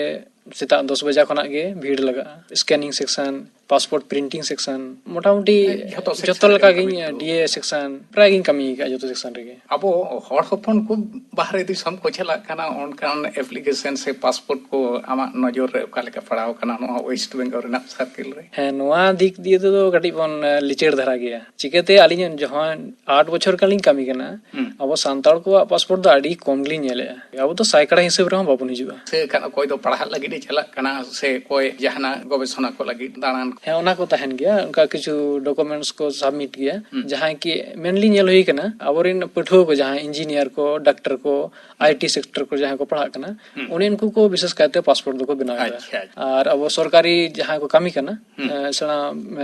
ᱥᱮᱛᱟᱜ ᱫᱚᱥ ᱵᱟᱡᱟ ᱠᱷᱚᱱᱟᱜ ᱜᱮ ᱵᱷᱤᱲ ᱞᱟᱜᱟᱜᱼᱟ᱾ Scanning section, passport printing section, ᱢᱚᱴᱟᱢᱩᱴᱤ ᱡᱚᱛᱚ ᱥᱮᱠᱥᱚᱱ ᱡᱚᱛᱚ ᱞᱮᱠᱟ ᱨᱮᱜᱮ ᱜᱤᱧ, ᱠᱟᱹᱢᱤ ᱫᱚ᱾ ᱰᱤ ᱮ ᱥᱮᱠᱥᱚᱱ, ᱯᱨᱟᱭ ᱜᱤᱧ ᱠᱟᱹᱢᱤ ᱟᱠᱟᱫᱼᱟ ᱡᱚᱛᱚ ᱥᱮᱠᱥᱚᱱ ᱨᱮᱜᱮ᱾ ᱟᱵᱚ ᱦᱚᱲ ᱦᱚᱯᱚᱱ ᱠᱚ ᱵᱟᱦᱨᱮ ᱫᱤᱥᱚᱢ ᱠᱚ ᱪᱟᱞᱟᱜ ᱠᱟᱱᱟ, ᱚᱱᱠᱟᱱ ᱮᱯᱞᱤᱠᱮᱥᱚᱱ ᱥᱮ ᱯᱟᱥᱯᱳᱨᱴ ᱠᱚ ᱟᱢᱟᱜ ᱱᱚᱡᱚᱨ ᱨᱮ ᱚᱠᱟ ᱞᱮᱠᱟ ᱯᱟᱲᱟᱣ ᱟᱠᱟᱱᱟ ᱱᱚᱣᱟ ᱳᱭᱮᱥᱴ ᱵᱮᱝᱜᱚᱞ ᱨᱮᱱᱟᱜ ᱥᱟᱨᱠᱮᱞ ᱨᱮ? ᱦᱮᱸ, ᱱᱚᱣᱟ ᱫᱤᱠ ᱫᱤᱭᱮ ᱛᱮᱫᱚ ᱠᱟᱹᱴᱤᱡ ᱵᱚᱱ, ᱮ, ᱞᱤᱪᱟᱹᱲ ᱫᱷᱟᱨᱟ ᱜᱮᱭᱟ᱾ ᱪᱤᱠᱟᱹᱛᱮ ᱟᱹᱞᱤᱧ ᱡᱚᱠᱷᱚᱱ ᱟᱴ ᱵᱚᱪᱷᱚᱨ ᱜᱟᱱ ᱞᱤᱧ ᱠᱟᱹᱢᱤ ᱠᱟᱱᱟ, ᱦᱩᱸ᱾ ᱟᱵᱚ ᱥᱟᱱᱛᱟᱲ ᱠᱚᱣᱟᱜ ᱯᱟᱥᱯᱳᱨᱴ ᱫᱚ ᱟᱹᱰᱤ ᱠᱚᱢ ᱜᱮᱞᱤᱧ ᱧᱮᱞᱮᱜᱼᱟ᱾ ᱟᱵᱚ ᱫᱚ ᱥᱟᱭᱠᱟᱲᱟ ᱦᱤᱥᱟᱹᱵ ᱨᱮᱦᱚᱸ ᱵᱟᱵᱚᱱ ᱦᱤᱡᱩᱜᱼᱟ᱾ ᱥᱮ ᱠᱷᱟᱱ ᱚᱠᱚᱭ ᱫᱚ ᱯᱟᱲᱦᱟᱜ ᱞᱟᱹᱜᱤᱫ ᱮ ᱪᱟᱞᱟᱜ ᱠᱟᱱᱟ, ᱥᱮ ᱚᱠᱚᱭ ᱡᱟᱦᱟᱱᱟᱜ ᱜᱚᱵᱮᱥᱚᱱᱟ ᱠᱚ ᱞᱟᱹᱜᱤᱫ ᱫᱟᱬᱟᱱ᱾ ᱦᱮᱸ, ᱚᱱᱟ ᱠᱚ ᱛᱟᱦᱮᱱ ᱜᱮᱭᱟ, ᱚᱱᱠᱟ ᱠᱤᱪᱷᱩ ᱰᱚᱠᱩᱢᱮᱱᱴᱥ ᱠᱚ ᱥᱟᱵᱢᱤᱴ ᱜᱮᱭᱟ᱾ ᱦᱩᱸ᱾ ᱡᱟᱦᱟᱸᱭ ᱠᱤ ᱢᱮᱱᱞᱤ ᱧᱮᱞ ᱦᱩᱭ ᱠᱟᱱᱟ, ᱟᱵᱚᱨᱮᱱ ᱯᱟᱹᱴᱷᱩᱣᱟᱹ ᱠᱚ ᱡᱟᱦᱟᱸᱭ ᱤᱧᱡᱤᱱᱤᱭᱟᱨ ᱠᱚ, ᱰᱟᱠᱛᱟᱨ ᱠᱚ, ᱦᱩᱸ᱾ ᱟᱭ ᱴᱤ ᱥᱮᱠᱴᱚᱨ ᱠᱚ ᱡᱟᱦᱟᱸᱭ ᱠᱚ ᱯᱟᱲᱦᱟᱜ ᱠᱟᱱᱟ, ᱦᱩᱸ᱾ ᱚᱱᱮ ᱩᱱᱠᱩ ᱠᱚ ᱵᱤᱥᱮᱥ ᱠᱟᱭᱛᱮ ᱯᱟᱥᱯᱳᱨᱴ ᱫᱚᱠᱚ ᱵᱮᱱᱟᱣ ᱮᱫᱟ᱾ ᱟᱪᱪᱷᱟ, ᱟᱪᱪᱷᱟ᱾ ᱟᱨ ᱟᱵᱚ ᱥᱚᱨᱠᱟᱨᱤ ᱡᱟᱦᱟᱸᱭ ᱠᱚ ᱠᱟᱹᱢᱤ ᱠᱟᱱᱟ, ᱦᱩᱸ᱾ ᱮ, ᱥᱮᱬᱟ,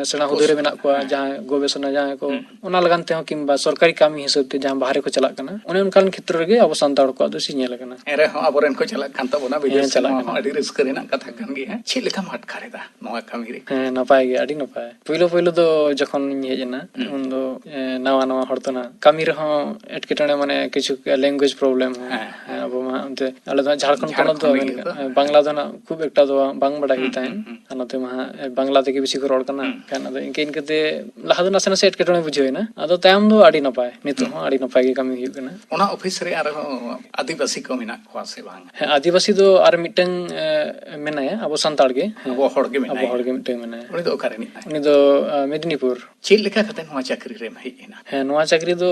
ᱥᱮᱬᱟ ᱦᱩᱫᱟᱹ ᱨᱮ ᱢᱮᱱᱟᱜ ᱠᱚᱣᱟ, ᱦᱮᱸ᱾ ᱡᱟᱦᱟᱸᱭ ᱜᱚᱵᱮᱥᱚᱱᱟ ᱡᱟᱦᱟᱸᱭ ᱠᱚ, ᱦᱩᱸ᱾ ᱚᱱᱟ ᱞᱟᱜᱟᱱ ᱛᱮᱦᱚᱸ ᱠᱤᱝᱵᱟ ᱥᱚᱨᱠᱟᱨᱤ ᱠᱟᱹᱢᱤ ᱦᱤᱥᱟᱹᱵ ᱛᱮ ᱡᱟᱦᱟᱸ ᱵᱟᱦᱨᱮ ᱠᱚ ᱪᱟᱞᱟᱜ ᱠᱟᱱᱟ, ᱚᱱᱮ ᱚᱱᱠᱟᱱ ᱠᱷᱮᱛᱨᱚ ᱨᱮᱜᱮ ᱟᱵᱚ ᱥᱟᱱᱛᱟᱲ ᱠᱚᱣᱟᱜ ᱫᱚ ᱵᱮᱥᱤ ᱧᱮᱞ ᱟᱠᱟᱱᱟ᱾ ᱮᱱᱨᱮᱦᱚᱸ ᱟᱵᱚᱨᱮᱱ ᱠᱚ ᱪᱟᱞᱟᱜ ᱠᱟᱱ ᱛᱟᱵᱚᱱᱟ ᱵᱤᱫᱮᱥ ᱦᱮᱸ, ᱥᱮᱫ, ᱪᱟᱞᱟᱜ ᱱᱚᱣᱟ ᱠᱟᱱᱟ᱾ ᱦᱚᱸ ᱟᱹᱰᱤ ᱨᱟᱹᱥᱠᱟᱹ ᱨᱮᱱᱟᱜ ᱠᱟᱛᱷᱟ ᱠᱟᱱ ᱜᱮᱭᱟ᱾ ᱪᱮᱫ ᱞᱮᱠᱟᱢ ᱟᱴᱠᱟᱨ ᱮᱫᱟ ᱱᱚᱣᱟ ᱠᱟᱹᱢᱤ ᱨᱮ? ᱦᱮᱸ, ᱱᱟᱯᱟᱭ ᱜᱮ, ᱟᱹᱰᱤ ᱱᱟᱯᱟᱭ᱾ ᱯᱳᱭᱞᱳ ᱯᱳᱭᱞᱳ ᱫᱚ ᱡᱚᱠᱷᱚᱱᱤᱧ ᱦᱮᱡ ᱮᱱᱟ, ᱦᱩᱸ᱾ ᱩᱱ ᱫᱚ, ᱮ, ᱱᱟᱣᱟ ᱱᱟᱣᱟ ᱦᱚᱲ ᱛᱚ ᱱᱟᱜ, ᱠᱟᱹᱢᱤ ᱨᱮᱦᱚᱸ ᱮᱴᱠᱮᱴᱚᱬᱮ, ᱢᱟᱱᱮ ᱠᱤᱪᱷᱩ ᱞᱮᱝᱜᱩᱭᱮᱡᱽ ᱯᱨᱚᱵᱞᱮᱢ ᱦᱚᱸ᱾ ᱦᱮᱸ, ᱦᱮᱸ, ᱦᱮᱸ᱾ ᱟᱵᱚ ᱢᱟ ᱚᱱᱛᱮ, ᱟᱞᱮ ᱫᱚ ᱦᱟᱸᱜ ᱡᱷᱟᱲᱠᱷᱚᱸᱰ ᱯᱚᱱᱚᱛ ᱫᱚ ᱡᱷᱟᱲᱠᱷᱚᱸᱰ ᱢᱮᱱ ᱤᱭᱟᱹ ᱫᱚ᱾ ᱜᱟᱱᱚᱜᱼᱟ, ᱵᱟᱝᱞᱟ ᱫᱚ ᱱᱟᱜ ᱠᱷᱩᱵ ᱮᱠᱴᱟ ᱫᱚ ᱵᱟᱝ ᱵᱟᱰᱟᱭ ᱦᱩᱸ, ᱦᱩᱭᱩᱜ ᱛᱟᱦᱮᱸᱫ᱾ ᱦᱩᱸ, ᱦᱩᱸ᱾ ᱟᱨ ᱱᱚᱛᱮ ᱢᱟ ᱦᱟᱸᱜ ᱵᱟᱝᱞᱟ ᱛᱮᱜᱮ ᱵᱮᱥᱤ ᱠᱚ ᱨᱚᱲ ᱠᱟᱱᱟ᱾ ᱦᱩᱸ᱾ ᱠᱷᱟᱱ ᱟᱫᱚ ᱤᱱᱠᱟᱹ ᱤᱱᱠᱟᱹᱛᱮ ᱞᱟᱦᱟ ᱫᱚ ᱱᱟᱥᱮ ᱱᱟᱥᱮ ᱮᱴᱠᱮᱴᱚᱬᱮ ᱵᱩᱡᱷᱟᱹᱣ ᱮᱱᱟ, ᱟᱫᱚ ᱛᱟᱭᱚᱢ ᱫᱚ ᱟᱹᱰᱤ ᱱᱟᱯᱟᱭ, ᱱᱤᱛᱚᱜ ᱦᱩᱸ᱾ ᱦᱚᱸ ᱟᱹᱰᱤ ᱱᱟᱯᱟᱭ ᱜᱮ ᱠᱟᱹᱢᱤ ᱦᱩᱭᱩᱜ ᱠᱟᱱᱟ᱾ ᱚᱱᱟ ᱚᱯᱷᱤᱥ ᱨᱮ ᱟᱨᱦᱚᱸ ᱟᱹᱫᱤᱵᱟᱹᱥᱤ ᱠᱚ ᱢᱮᱱᱟᱜ ᱠᱚᱣᱟ ᱥᱮ ᱵᱟᱝ? ᱦᱮᱸ, ᱟᱹᱫᱤᱵᱟᱹᱥᱤ ᱫᱚ ᱟᱨ ᱢᱤᱫᱴᱟᱝ, ᱮ, ᱢᱮᱱᱟᱭᱟ, ᱟᱵᱚ ᱥᱟᱱᱛᱟᱲ ᱜᱮ᱾ ᱦᱮᱸ, ᱟᱵᱚ ᱦᱚᱲ ᱜᱮ ᱟᱵᱚ ᱢᱮᱱᱟᱭᱟ᱾ ᱦᱚᱲ ᱜᱮ ᱢᱤᱫᱴᱟᱝ ᱢᱮᱱᱟᱭᱟ᱾ ᱩᱱᱤ ᱫᱚ ᱚᱠᱟ ᱨᱤᱱᱤᱡ ᱠᱟᱱᱟᱭ? ᱩᱱᱤ ᱫᱚ, ᱮ, ᱢᱮᱫᱽᱱᱤᱯᱩᱨ᱾ ᱪᱮᱫ ᱞᱮᱠᱟ ᱠᱟᱛᱮ ᱱᱚᱣᱟ ᱪᱟᱹᱠᱨᱤ ᱨᱮᱢ ᱦᱮᱡ ᱮᱱᱟ? ᱦᱮᱸ, ᱱᱚᱣᱟ ᱪᱟᱹᱠᱨᱤ ᱫᱚ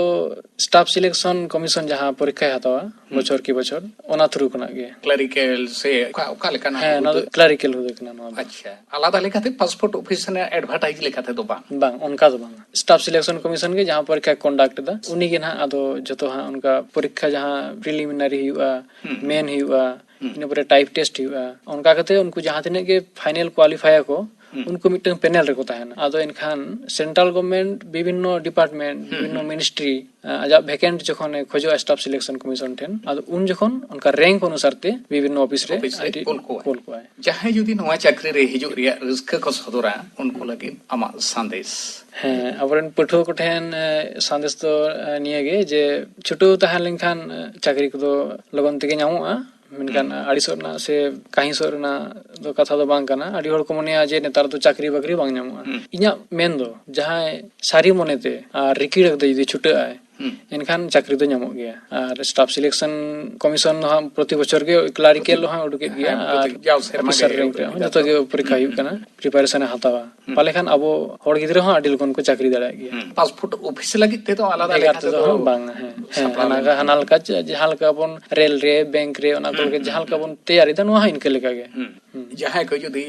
ᱥᱴᱟᱯ ᱥᱤᱞᱮᱠᱥᱚᱱ ᱠᱚᱢᱤᱥᱚᱱ ᱡᱟᱦᱟᱸ ᱯᱚᱨᱤᱠᱠᱷᱟᱭ ᱦᱟᱛᱟᱣᱟ, ᱦᱩᱸ᱾ ᱵᱚᱪᱷᱚᱨ ᱠᱤ ᱵᱚᱪᱷᱚᱨ, ᱚᱱᱟ ᱛᱷᱨᱩ ᱠᱷᱚᱱᱟᱜ ᱜᱮ᱾ ᱠᱞᱟᱨᱤᱠᱮᱞ ᱥᱮ ᱚᱠᱟ, ᱚᱠᱟ ᱞᱮᱠᱟᱱᱟᱜ ᱦᱮᱸ, ᱱᱚᱣᱟ ᱫᱚ ᱦᱩᱫᱟᱹ? ᱠᱞᱟᱨᱤᱠᱮᱞ ᱦᱩᱫᱟᱹ ᱠᱟᱱᱟ ᱱᱚᱣᱟ ᱫᱚ᱾ ᱟᱪᱪᱷᱟ, ᱟᱞᱟᱫᱟ ᱞᱮᱠᱟᱛᱮ ᱯᱟᱥᱯᱳᱨᱴ ᱚᱯᱷᱤᱥ ᱨᱮᱱᱟᱜ ᱮᱰᱵᱷᱟᱨᱴᱟᱭᱤᱡᱽ ᱞᱮᱠᱟᱛᱮ ᱫᱚ ᱵᱟᱝ? ᱵᱟᱝ, ᱚᱱᱠᱟ ᱫᱚ ᱵᱟᱝ᱾ ᱥᱴᱟᱯ ᱥᱤᱞᱮᱠᱥᱚᱱ ᱠᱚᱢᱤᱥᱚᱱ ᱜᱮ ᱡᱟᱦᱟᱸ ᱯᱚᱨᱤᱠᱠᱷᱟ ᱠᱚᱱᱰᱟᱠᱴ ᱮᱫᱟ, ᱩᱱᱤ ᱜᱮ ᱱᱟᱦᱟᱜ ᱟᱫᱚ ᱡᱚᱛᱚ ᱦᱟᱸᱜ ᱚᱱᱠᱟ ᱯᱚᱨᱤᱠᱠᱷᱟ ᱡᱟᱦᱟᱸ ᱯᱨᱤᱞᱤᱢᱤᱱᱟᱨᱤ ᱦᱩᱭᱩᱜᱼᱟ, ᱦᱩᱸ᱾ ᱢᱮᱱ ᱦᱩᱭᱩᱜᱼᱟ, ᱦᱩᱸ᱾ ᱤᱱᱟᱹ ᱯᱚᱨᱮ ᱴᱟᱭᱤᱯ ᱴᱮᱥᱴ ᱦᱩᱭᱩᱜᱼᱟ᱾ ᱚᱱᱠᱟ ᱠᱟᱛᱮ ᱩᱱᱠᱩ ᱡᱟᱦᱟᱸ ᱛᱤᱱᱟᱹᱜ ᱜᱮ ᱯᱷᱟᱭᱱᱮᱞ ᱠᱳᱣᱟᱞᱤᱯᱷᱟᱭ ᱟᱠᱚ, ᱦᱩᱸ᱾ ᱩᱱᱠᱩ ᱢᱤᱫᱴᱟᱝ ᱯᱮᱱᱮᱞ ᱨᱮᱠᱚ ᱛᱟᱦᱮᱱᱟ᱾ ᱟᱫᱚ ᱮᱱᱠᱷᱟᱱ ᱥᱮᱱᱴᱨᱟᱞ ᱜᱚᱵᱷᱢᱮᱱᱴ ᱵᱤᱵᱷᱤᱱᱱᱚ ᱰᱤᱯᱟᱨᱴᱢᱮᱱᱴ, ᱦᱩᱸ, ᱵᱤᱵᱷᱤᱱᱱᱚ ᱦᱩᱸ᱾ ᱢᱤᱱᱤᱥᱴᱨᱤ, ᱟᱡᱟᱜ ᱵᱷᱮᱠᱮᱱᱴ ᱡᱚᱠᱷᱚᱱᱮ ᱠᱷᱚᱡᱚᱜᱼᱟ ᱥᱴᱟᱯ ᱥᱤᱞᱮᱠᱥᱚᱱ ᱠᱚᱢᱤᱥᱚᱱ ᱴᱷᱮᱱ, ᱟᱫᱚ ᱩᱱ ᱡᱚᱠᱷᱚᱱ ᱚᱱᱠᱟ ᱨᱮᱝᱠ ᱚᱱᱩᱥᱟᱨ ᱛᱮ ᱵᱤᱵᱷᱤᱱᱱᱚ ᱚᱯᱷᱤᱥ ᱨᱮ ᱚᱯᱷᱤᱥ ᱨᱮ ᱟᱡ ᱠᱩᱞ ᱠᱚᱣᱟᱭ᱾ ᱠᱩᱞ ᱠᱚᱣᱟᱭ᱾ ᱡᱟᱦᱟᱸᱭ ᱡᱩᱫᱤ ᱱᱚᱣᱟ ᱪᱟᱹᱠᱨᱤ ᱨᱮ ᱦᱤᱡᱩᱜ ᱨᱮᱭᱟᱜ ᱨᱟᱹᱥᱠᱟᱹ ᱠᱚ ᱥᱚᱫᱚᱨᱟ, ᱩᱱᱠᱩ ᱞᱟᱹᱜᱤᱫ ᱟᱢᱟᱜ ᱥᱟᱸᱫᱮᱥ? ᱦᱮᱸ, ᱟᱵᱚᱨᱮᱱ ᱯᱟᱹᱴᱷᱩᱣᱟᱹ ᱠᱚᱴᱷᱮᱱ, ᱮ, ᱥᱟᱸᱫᱮᱥ ᱫᱚ, ᱮ, ᱱᱤᱭᱟᱹᱜᱮ ᱡᱮ ᱪᱷᱩᱴᱟᱹᱣ ᱛᱟᱦᱮᱸ ᱞᱮᱱᱠᱷᱟᱱ, ᱮ, ᱪᱟᱹᱠᱨᱤ ᱠᱚᱫᱚ ᱞᱚᱜᱚᱱ ᱛᱮᱜᱮ ᱧᱟᱢᱚᱜᱼᱟ᱾ ᱢᱮᱱᱠᱷᱟᱱ ᱦᱩᱸ᱾ ᱟᱹᱲᱤᱥᱚᱜ ᱨᱮᱱᱟᱜ ᱥᱮ ᱠᱟᱹᱦᱤᱥᱚᱜ ᱨᱮᱱᱟᱜ ᱫᱚ ᱠᱟᱛᱷᱟ ᱫᱚ ᱵᱟᱝ ᱠᱟᱱᱟ᱾ ᱟᱹᱰᱤ ᱦᱚᱲ ᱠᱚ ᱢᱚᱱᱮᱭᱟ ᱡᱮ ᱱᱮᱛᱟᱨ ᱫᱚ ᱪᱟᱹᱠᱨᱤ ᱵᱟᱹᱠᱨᱤ ᱵᱟᱝ ᱧᱟᱢᱚᱜᱼᱟ᱾ ᱦᱩᱸ᱾ ᱤᱧᱟᱹᱜ ᱢᱮᱱ ᱫᱚ ᱡᱟᱦᱟᱸᱭ ᱥᱟᱹᱨᱤ ᱢᱚᱱᱮᱛᱮ ᱟᱨ ᱨᱤᱠᱤᱲ ᱠᱟᱛᱮ ᱡᱩᱫᱤ ᱪᱷᱩᱴᱟᱹᱜ ᱟᱭ, ᱦᱩᱸ᱾ ᱮᱱᱠᱷᱟᱱ ᱪᱟᱹᱠᱨᱤ ᱫᱚ ᱧᱟᱢᱚᱜ ᱜᱮᱭᱟ᱾ ᱟᱨ ᱥᱴᱟᱯ ᱥᱤᱞᱮᱠᱥᱚᱱ ᱠᱚᱢᱤᱥᱚᱱ ᱫᱚ ᱦᱟᱸᱜ ᱯᱨᱚᱛᱤ ᱵᱚᱪᱷᱚᱨ ᱜᱮ ᱠᱞᱟᱨᱤᱠᱮᱞ ᱦᱚᱸ ᱦᱟᱸᱜ ᱩᱰᱩᱠᱮᱫ ᱜᱮᱭᱟ, ᱦᱮᱸ, ᱟᱨ ᱯᱨᱚᱛᱤ, ᱡᱟᱣ ᱥᱮᱨᱢᱟ ᱚᱯᱷᱤᱥᱟᱨ ᱜᱮ ᱨᱮᱝᱠ ᱨᱮ ᱦᱚᱸ ᱦᱩᱭᱩᱜ ᱡᱚᱛᱚ ᱜᱮ ᱠᱟᱱᱟ᱾ ᱯᱚᱨᱤᱠᱠᱷᱟ ᱦᱩᱸ, ᱦᱩᱭᱩᱜ ᱦᱩᱸ᱾ ᱠᱟᱱᱟ, ᱯᱨᱤᱯᱟᱨᱮᱥᱚᱱ ᱮ ᱦᱟᱛᱟᱣᱟ᱾ ᱦᱩᱸ᱾ ᱯᱟᱞᱮ ᱠᱷᱟᱱ ᱟᱵᱚ ᱦᱚᱲ ᱜᱤᱫᱽᱨᱟᱹ ᱦᱚᱸ ᱟᱹᱰᱤ ᱞᱚᱜᱚᱱ ᱠᱚ ᱪᱟᱹᱠᱨᱤ ᱫᱟᱲᱮᱭᱟᱜ ᱜᱮᱭᱟ᱾ ᱦᱩᱸ᱾ ᱯᱟᱥᱯᱳᱨᱴ ᱚᱯᱷᱤᱥ ᱞᱟᱹᱜᱤᱫ ᱛᱮᱫᱚ ᱟᱞᱟᱫᱟ ᱵᱷᱮᱜᱟᱨ ᱞᱮᱠᱟ ᱛᱮᱫᱚ ᱛᱮᱫᱚ ᱦᱟᱸᱜ ᱵᱟᱝ, ᱦᱮᱸ, ᱦᱮᱸ, ᱥᱟᱯᱲᱟᱣ ᱦᱟᱱᱟ ᱞᱮᱱᱠᱷᱟᱱ ᱦᱟᱱᱟ ᱜᱮ᱾ ᱞᱮᱠᱟ ᱡᱮ-, ᱡᱟᱦᱟᱸ ᱞᱮᱠᱟ ᱵᱚᱱ ᱨᱮᱞ ᱨᱮ, ᱵᱮᱝᱠ ᱨᱮ, ᱚᱱᱟ ᱠᱚ ᱦᱩᱸ, ᱞᱟᱹᱜᱤᱫ ᱦᱩᱸ, ᱡᱟᱦᱟᱸ ᱞᱮᱠᱟ ᱦᱩᱸ᱾ ᱵᱚᱱ ᱛᱮᱭᱟᱨ ᱮᱫᱟ, ᱱᱚᱣᱟ ᱦᱚᱸ ᱤᱱᱠᱟᱹ ᱞᱮᱠᱟ ᱜᱮ᱾ ᱦᱩᱸ᱾ ᱦᱩᱸ᱾ ᱡᱟᱦᱟᱸᱭ ᱠᱚ ᱡᱩᱫᱤ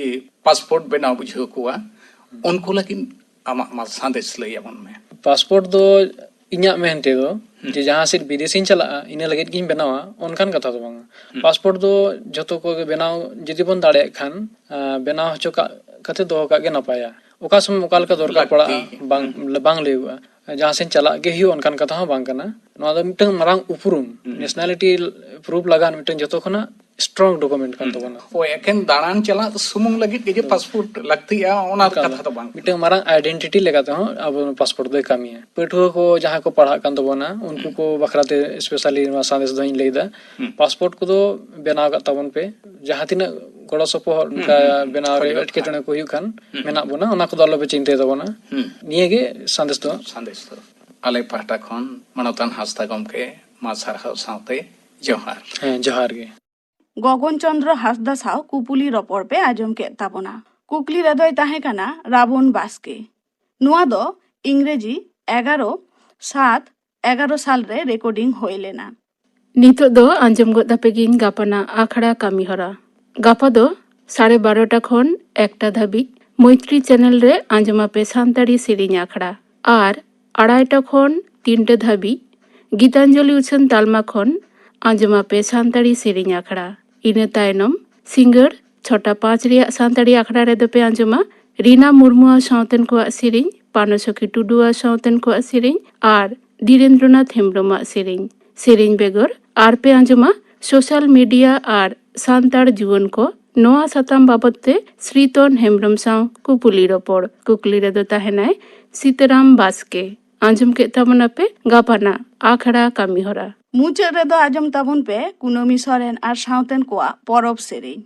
ᱯᱟᱥᱯᱳᱨᱴ ᱵᱮᱱᱟᱣ ᱵᱩᱡᱷᱟᱹᱣ ᱠᱚᱣᱟ, ᱩᱱᱠᱩ ᱞᱟᱹᱜᱤᱫ ᱟᱢᱟᱜ ᱢᱟ ᱥᱟᱸᱫᱮᱥ ᱞᱟᱹᱭ ᱟᱵᱚᱱ ᱢᱮ᱾ ᱯᱟᱥᱯᱳᱨᱴ ᱫᱚ ᱤᱧᱟᱹᱜ ᱢᱮᱱ ᱛᱮᱫᱚ ᱦᱩᱸ᱾ ᱡᱮ ᱡᱟᱦᱟᱸ ᱥᱮᱫ ᱵᱤᱫᱮᱥᱤᱧ ᱪᱟᱞᱟᱜᱼᱟ, ᱤᱱᱟᱹ ᱞᱟᱹᱜᱤᱫ ᱜᱤᱧ ᱵᱮᱱᱟᱣᱟ, ᱚᱱᱠᱟᱱ ᱠᱟᱛᱷᱟ ᱫᱚ ᱵᱟᱝᱟ᱾ ᱦᱩᱸ᱾ ᱯᱟᱥᱯᱳᱨᱴ ᱫᱚ ᱡᱷᱚᱛᱚ ᱠᱚᱜᱮ ᱵᱮᱱᱟᱣ ᱡᱩᱫᱤ ᱵᱚᱱ ᱫᱟᱲᱮᱭᱟᱜ ᱠᱷᱟᱱ, ᱟᱸ, ᱵᱮᱱᱟᱣ ᱦᱚᱪᱚ ᱠᱟᱜ ᱠᱟᱛᱮ ᱫᱚᱦᱚ ᱠᱟᱜ ᱜᱮ ᱱᱟᱯᱟᱭᱟ᱾ ᱚᱠᱟ ᱥᱚᱢᱚᱭ ᱚᱠᱟ ᱞᱮᱠᱟ ᱫᱚᱨᱠᱟᱨ ᱞᱟᱹᱠᱛᱤ᱾ ᱯᱟᱲᱟᱜᱼᱟ, ᱵᱟᱝ, ᱦᱩᱸ᱾ ᱵᱟᱝ ᱞᱟᱹᱭᱚᱜᱼᱟ᱾ ᱡᱟᱦᱟᱸ ᱥᱮᱫ ᱪᱟᱞᱟᱜ ᱜᱮ ᱦᱩᱭᱩᱜᱼᱟ, ᱚᱱᱠᱟᱱ ᱠᱟᱛᱷᱟ ᱦᱚᱸ ᱵᱟᱝ ᱠᱟᱱᱟ᱾ ᱱᱚᱣᱟ ᱫᱚ ᱢᱤᱫᱴᱟᱝ ᱢᱟᱨᱟᱝ ᱩᱯᱨᱩᱢ, ᱦᱩᱸ᱾ ᱱᱮᱥᱱᱟᱞᱤᱴᱤ ᱯᱨᱩᱯᱷ ᱞᱟᱜᱟᱱ ᱢᱤᱫᱴᱟᱝ ᱡᱷᱚᱛᱚ ᱠᱷᱚᱱᱟᱜ ᱥᱴᱨᱚᱝ ᱰᱚᱠᱩᱢᱮᱱᱴ ᱠᱟᱱ ᱦᱩᱸ᱾ ᱛᱟᱵᱚᱱᱟ᱾ ᱦᱳᱭ, ᱮᱠᱮᱱ ᱫᱟᱬᱟᱱ ᱪᱟᱞᱟᱜ ᱥᱩᱢᱩᱝ ᱞᱟᱹᱜᱤᱫ ᱜᱮ ᱡᱮ ᱦᱩᱸ᱾ ᱯᱟᱥᱯᱳᱨᱴ ᱞᱟᱹᱠᱛᱤᱜᱼᱟ, ᱚᱱᱟ ᱚᱱᱠᱟ ᱠᱟᱛᱷᱟ ᱫᱚ ᱵᱟᱝ ᱠᱟᱱᱟ᱾ ᱢᱤᱫᱴᱟᱝ ᱢᱟᱨᱟᱝ ᱟᱭᱰᱮᱱᱴᱤᱴᱤ ᱞᱮᱠᱟ ᱛᱮᱦᱚᱸ ᱟᱵᱚ ᱯᱟᱥᱯᱳᱨᱴ ᱫᱚᱭ ᱠᱟᱹᱢᱤᱭᱟ᱾ ᱯᱟᱹᱴᱷᱩᱣᱟᱹ ᱠᱚ ᱡᱟᱦᱟᱸᱭ ᱠᱚ ᱯᱟᱲᱦᱟᱜ ᱠᱟᱱ ᱛᱟᱵᱚᱱᱟ, ᱩᱱᱠᱩ ᱦᱩᱸ᱾ ᱠᱚ ᱵᱟᱠᱷᱨᱟ ᱛᱮ ᱥᱯᱮᱥᱟᱞᱤ ᱱᱚᱣᱟ ᱥᱟᱸᱫᱮᱥ ᱫᱚᱧ ᱞᱟᱹᱭ ᱮᱫᱟ᱾ ᱦᱩᱸ᱾ ᱯᱟᱥᱯᱳᱨᱴ ᱠᱚᱫᱚ ᱵᱮᱱᱟᱣ ᱠᱟᱜ ᱛᱟᱵᱚᱱ ᱯᱮ᱾ ᱡᱟᱦᱟᱸ ᱛᱤᱱᱟᱹᱜ ᱜᱚᱲᱚ ᱥᱚᱯᱚᱦᱚᱫ ᱦᱩᱸ, ᱚᱱᱠᱟ ᱦᱩᱸ, ᱦᱩᱸ᱾ ᱵᱮᱱᱟᱣ ᱨᱮ ᱠᱷᱚᱡᱚᱜ ᱮᱴᱠᱮᱴᱚᱬᱮ ᱠᱷᱟᱱ᱾ ᱠᱚ ᱦᱩᱭᱩᱜ ᱠᱷᱟᱱ, ᱦᱩᱸ, ᱢᱮᱱᱟᱜ ᱦᱩᱸ᱾ ᱵᱚᱱᱟ, ᱚᱱᱟ ᱠᱚᱫᱚ ᱟᱞᱚᱯᱮ ᱪᱤᱱᱛᱟᱹᱭ ᱛᱟᱵᱚᱱᱟ᱾ ᱦᱩᱸ᱾ ᱱᱤᱭᱟᱹ ᱜᱮ ᱥᱟᱸᱫᱮᱥ ᱫᱚ᱾ ᱥᱟᱸᱫᱮᱥ ᱫᱚ᱾ ᱟᱞᱮ ᱯᱟᱦᱴᱟ ᱠᱷᱚᱱ ᱢᱟᱱᱚᱛᱟᱱ ᱦᱟᱸᱥᱫᱟ ᱜᱚᱢᱠᱮ, ᱢᱟ ᱥᱟᱨᱦᱟᱣ ᱥᱟᱶᱛᱮ ᱡᱚᱦᱟᱨ᱾ ᱦᱮᱸ, ᱡᱚᱦᱟᱨ ᱜᱮ᱾ ᱜᱚᱜᱚᱱ ᱪᱚᱸᱫᱽᱨᱚ ᱦᱟᱸᱥᱫᱟ ᱥᱟᱶ ᱠᱩᱯᱩᱞᱤ ᱨᱚᱯᱚᱲ ᱯᱮ ᱟᱸᱡᱚᱢ ᱠᱮᱫ ᱛᱟᱵᱚᱱᱟ᱾ ᱠᱩᱠᱞᱤ ᱨᱮᱫᱚᱭ ᱛᱟᱦᱮᱸ ᱠᱟᱱᱟ ᱨᱟᱵᱚᱱ ᱵᱟᱥᱠᱮ᱾ ᱱᱚᱣᱟ ᱫᱚ ᱤᱝᱨᱮᱡᱤ ᱮᱜᱟᱨᱚ ᱥᱟᱛ ᱮᱜᱟᱨᱚ ᱥᱟᱞ ᱨᱮ ᱨᱮᱠᱚᱨᱰᱤᱝ ᱦᱩᱭ ᱞᱮᱱᱟ᱾ ᱱᱤᱛᱚᱜ ᱫᱚ ᱟᱸᱡᱚᱢ ᱜᱚᱫ ᱟᱯᱮ ᱜᱤᱧ ᱜᱟᱯᱟᱱᱟᱜ ᱟᱠᱷᱲᱟ ᱠᱟᱹᱢᱤ ᱦᱚᱨᱟ᱾ ᱜᱟᱯᱟ ᱫᱚ ᱥᱟᱲᱮ ᱵᱟᱨᱚᱴᱟ ᱠᱷᱚᱱ ᱮᱠᱴᱟ ᱫᱷᱟᱹᱵᱤᱡ ᱢᱳᱭᱛᱨᱤ ᱪᱮᱱᱮᱞ ᱨᱮ ᱟᱸᱡᱚᱢ ᱟᱯᱮ ᱥᱟᱱᱛᱟᱲᱤ ᱥᱮᱨᱮᱧ ᱟᱠᱷᱲᱟ᱾ ᱟᱨ ᱟᱲᱟᱭᱴᱟ ᱠᱷᱚᱱ ᱛᱤᱱᱴᱟ ᱫᱷᱟᱹᱵᱤᱡ ᱜᱤᱛᱟᱧᱡᱚᱞᱤ ᱩᱪᱷᱟᱹᱱ ᱛᱟᱞᱢᱟ ᱠᱷᱚᱱ ᱟᱸᱡᱚᱢ ᱟᱯᱮ ᱥᱟᱱᱛᱟᱲᱤ ᱥᱮᱨᱮᱧ ᱟᱠᱷᱲᱟ᱾ ᱤᱱᱟᱹ ᱛᱟᱭᱱᱚᱢ ᱥᱤᱸᱜᱟᱹᱲ ᱪᱷᱚᱴᱟ ᱯᱟᱸᱪ ᱨᱮᱭᱟᱜ ᱥᱟᱱᱛᱟᱲᱤ ᱟᱠᱷᱲᱟ ᱨᱮᱫᱚ ᱯᱮ ᱟᱸᱡᱚᱢᱟ ᱨᱤᱱᱟ ᱢᱩᱨᱢᱩᱣᱟᱜ ᱥᱟᱶᱛᱮᱱ ᱠᱚᱣᱟᱜ ᱥᱮᱨᱮᱧ, ᱯᱟᱱᱚ ᱥᱚᱠᱷᱤ ᱴᱩᱰᱩᱣᱟᱜ ᱥᱟᱶᱛᱮᱱ ᱠᱚᱣᱟᱜ ᱥᱮᱨᱮᱧ ᱟᱨ ᱫᱷᱤᱨᱮᱱᱫᱨᱚᱱᱟᱛᱷ ᱦᱮᱢᱵᱽᱨᱚᱢᱟᱜ ᱥᱮᱨᱮᱧ᱾ ᱥᱮᱨᱮᱧ ᱵᱮᱜᱚᱨ ᱟᱨ ᱯᱮ ᱟᱸᱡᱚᱢᱟ ᱥᱳᱥᱟᱞ ᱢᱤᱰᱤᱭᱟ ᱟᱨ ᱥᱟᱱᱛᱟᱲ ᱡᱩᱣᱟᱹᱱ ᱠᱚ᱾ ᱱᱚᱣᱟ ᱥᱟᱛᱟᱢ ᱵᱟᱵᱚᱫ ᱛᱮ ᱥᱨᱤᱛᱚᱱ ᱦᱮᱢᱵᱽᱨᱚᱢ ᱥᱟᱶ ᱠᱩᱯᱩᱞᱤ ᱨᱚᱯᱚᱲ᱾ ᱠᱩᱠᱞᱤ ᱨᱮᱫᱚ ᱛᱟᱦᱮᱱᱟᱭ ᱥᱤᱛᱟᱨᱟᱢ ᱵᱟᱥᱠᱮ᱾ ᱟᱸᱡᱚᱢ ᱠᱮᱫ ᱛᱟᱵᱚᱱᱟᱯᱮ ᱜᱟᱯᱟᱱᱟᱜ ᱟᱠᱷᱲᱟ ᱠᱟᱹᱢᱤ ᱦᱚᱨᱟ᱾ ᱢᱩᱪᱟᱹᱫ ᱨᱮᱫᱚ ᱟᱸᱡᱚᱢ ᱛᱟᱵᱚᱱ ᱯᱮ ᱠᱩᱱᱟᱹᱢᱤ ᱥᱚᱨᱮᱱ ᱟᱨ ᱥᱟᱶᱛᱮᱱ ᱠᱚᱣᱟᱜ ᱯᱚᱨᱚᱵᱽ ᱥᱮᱨᱮᱧ᱾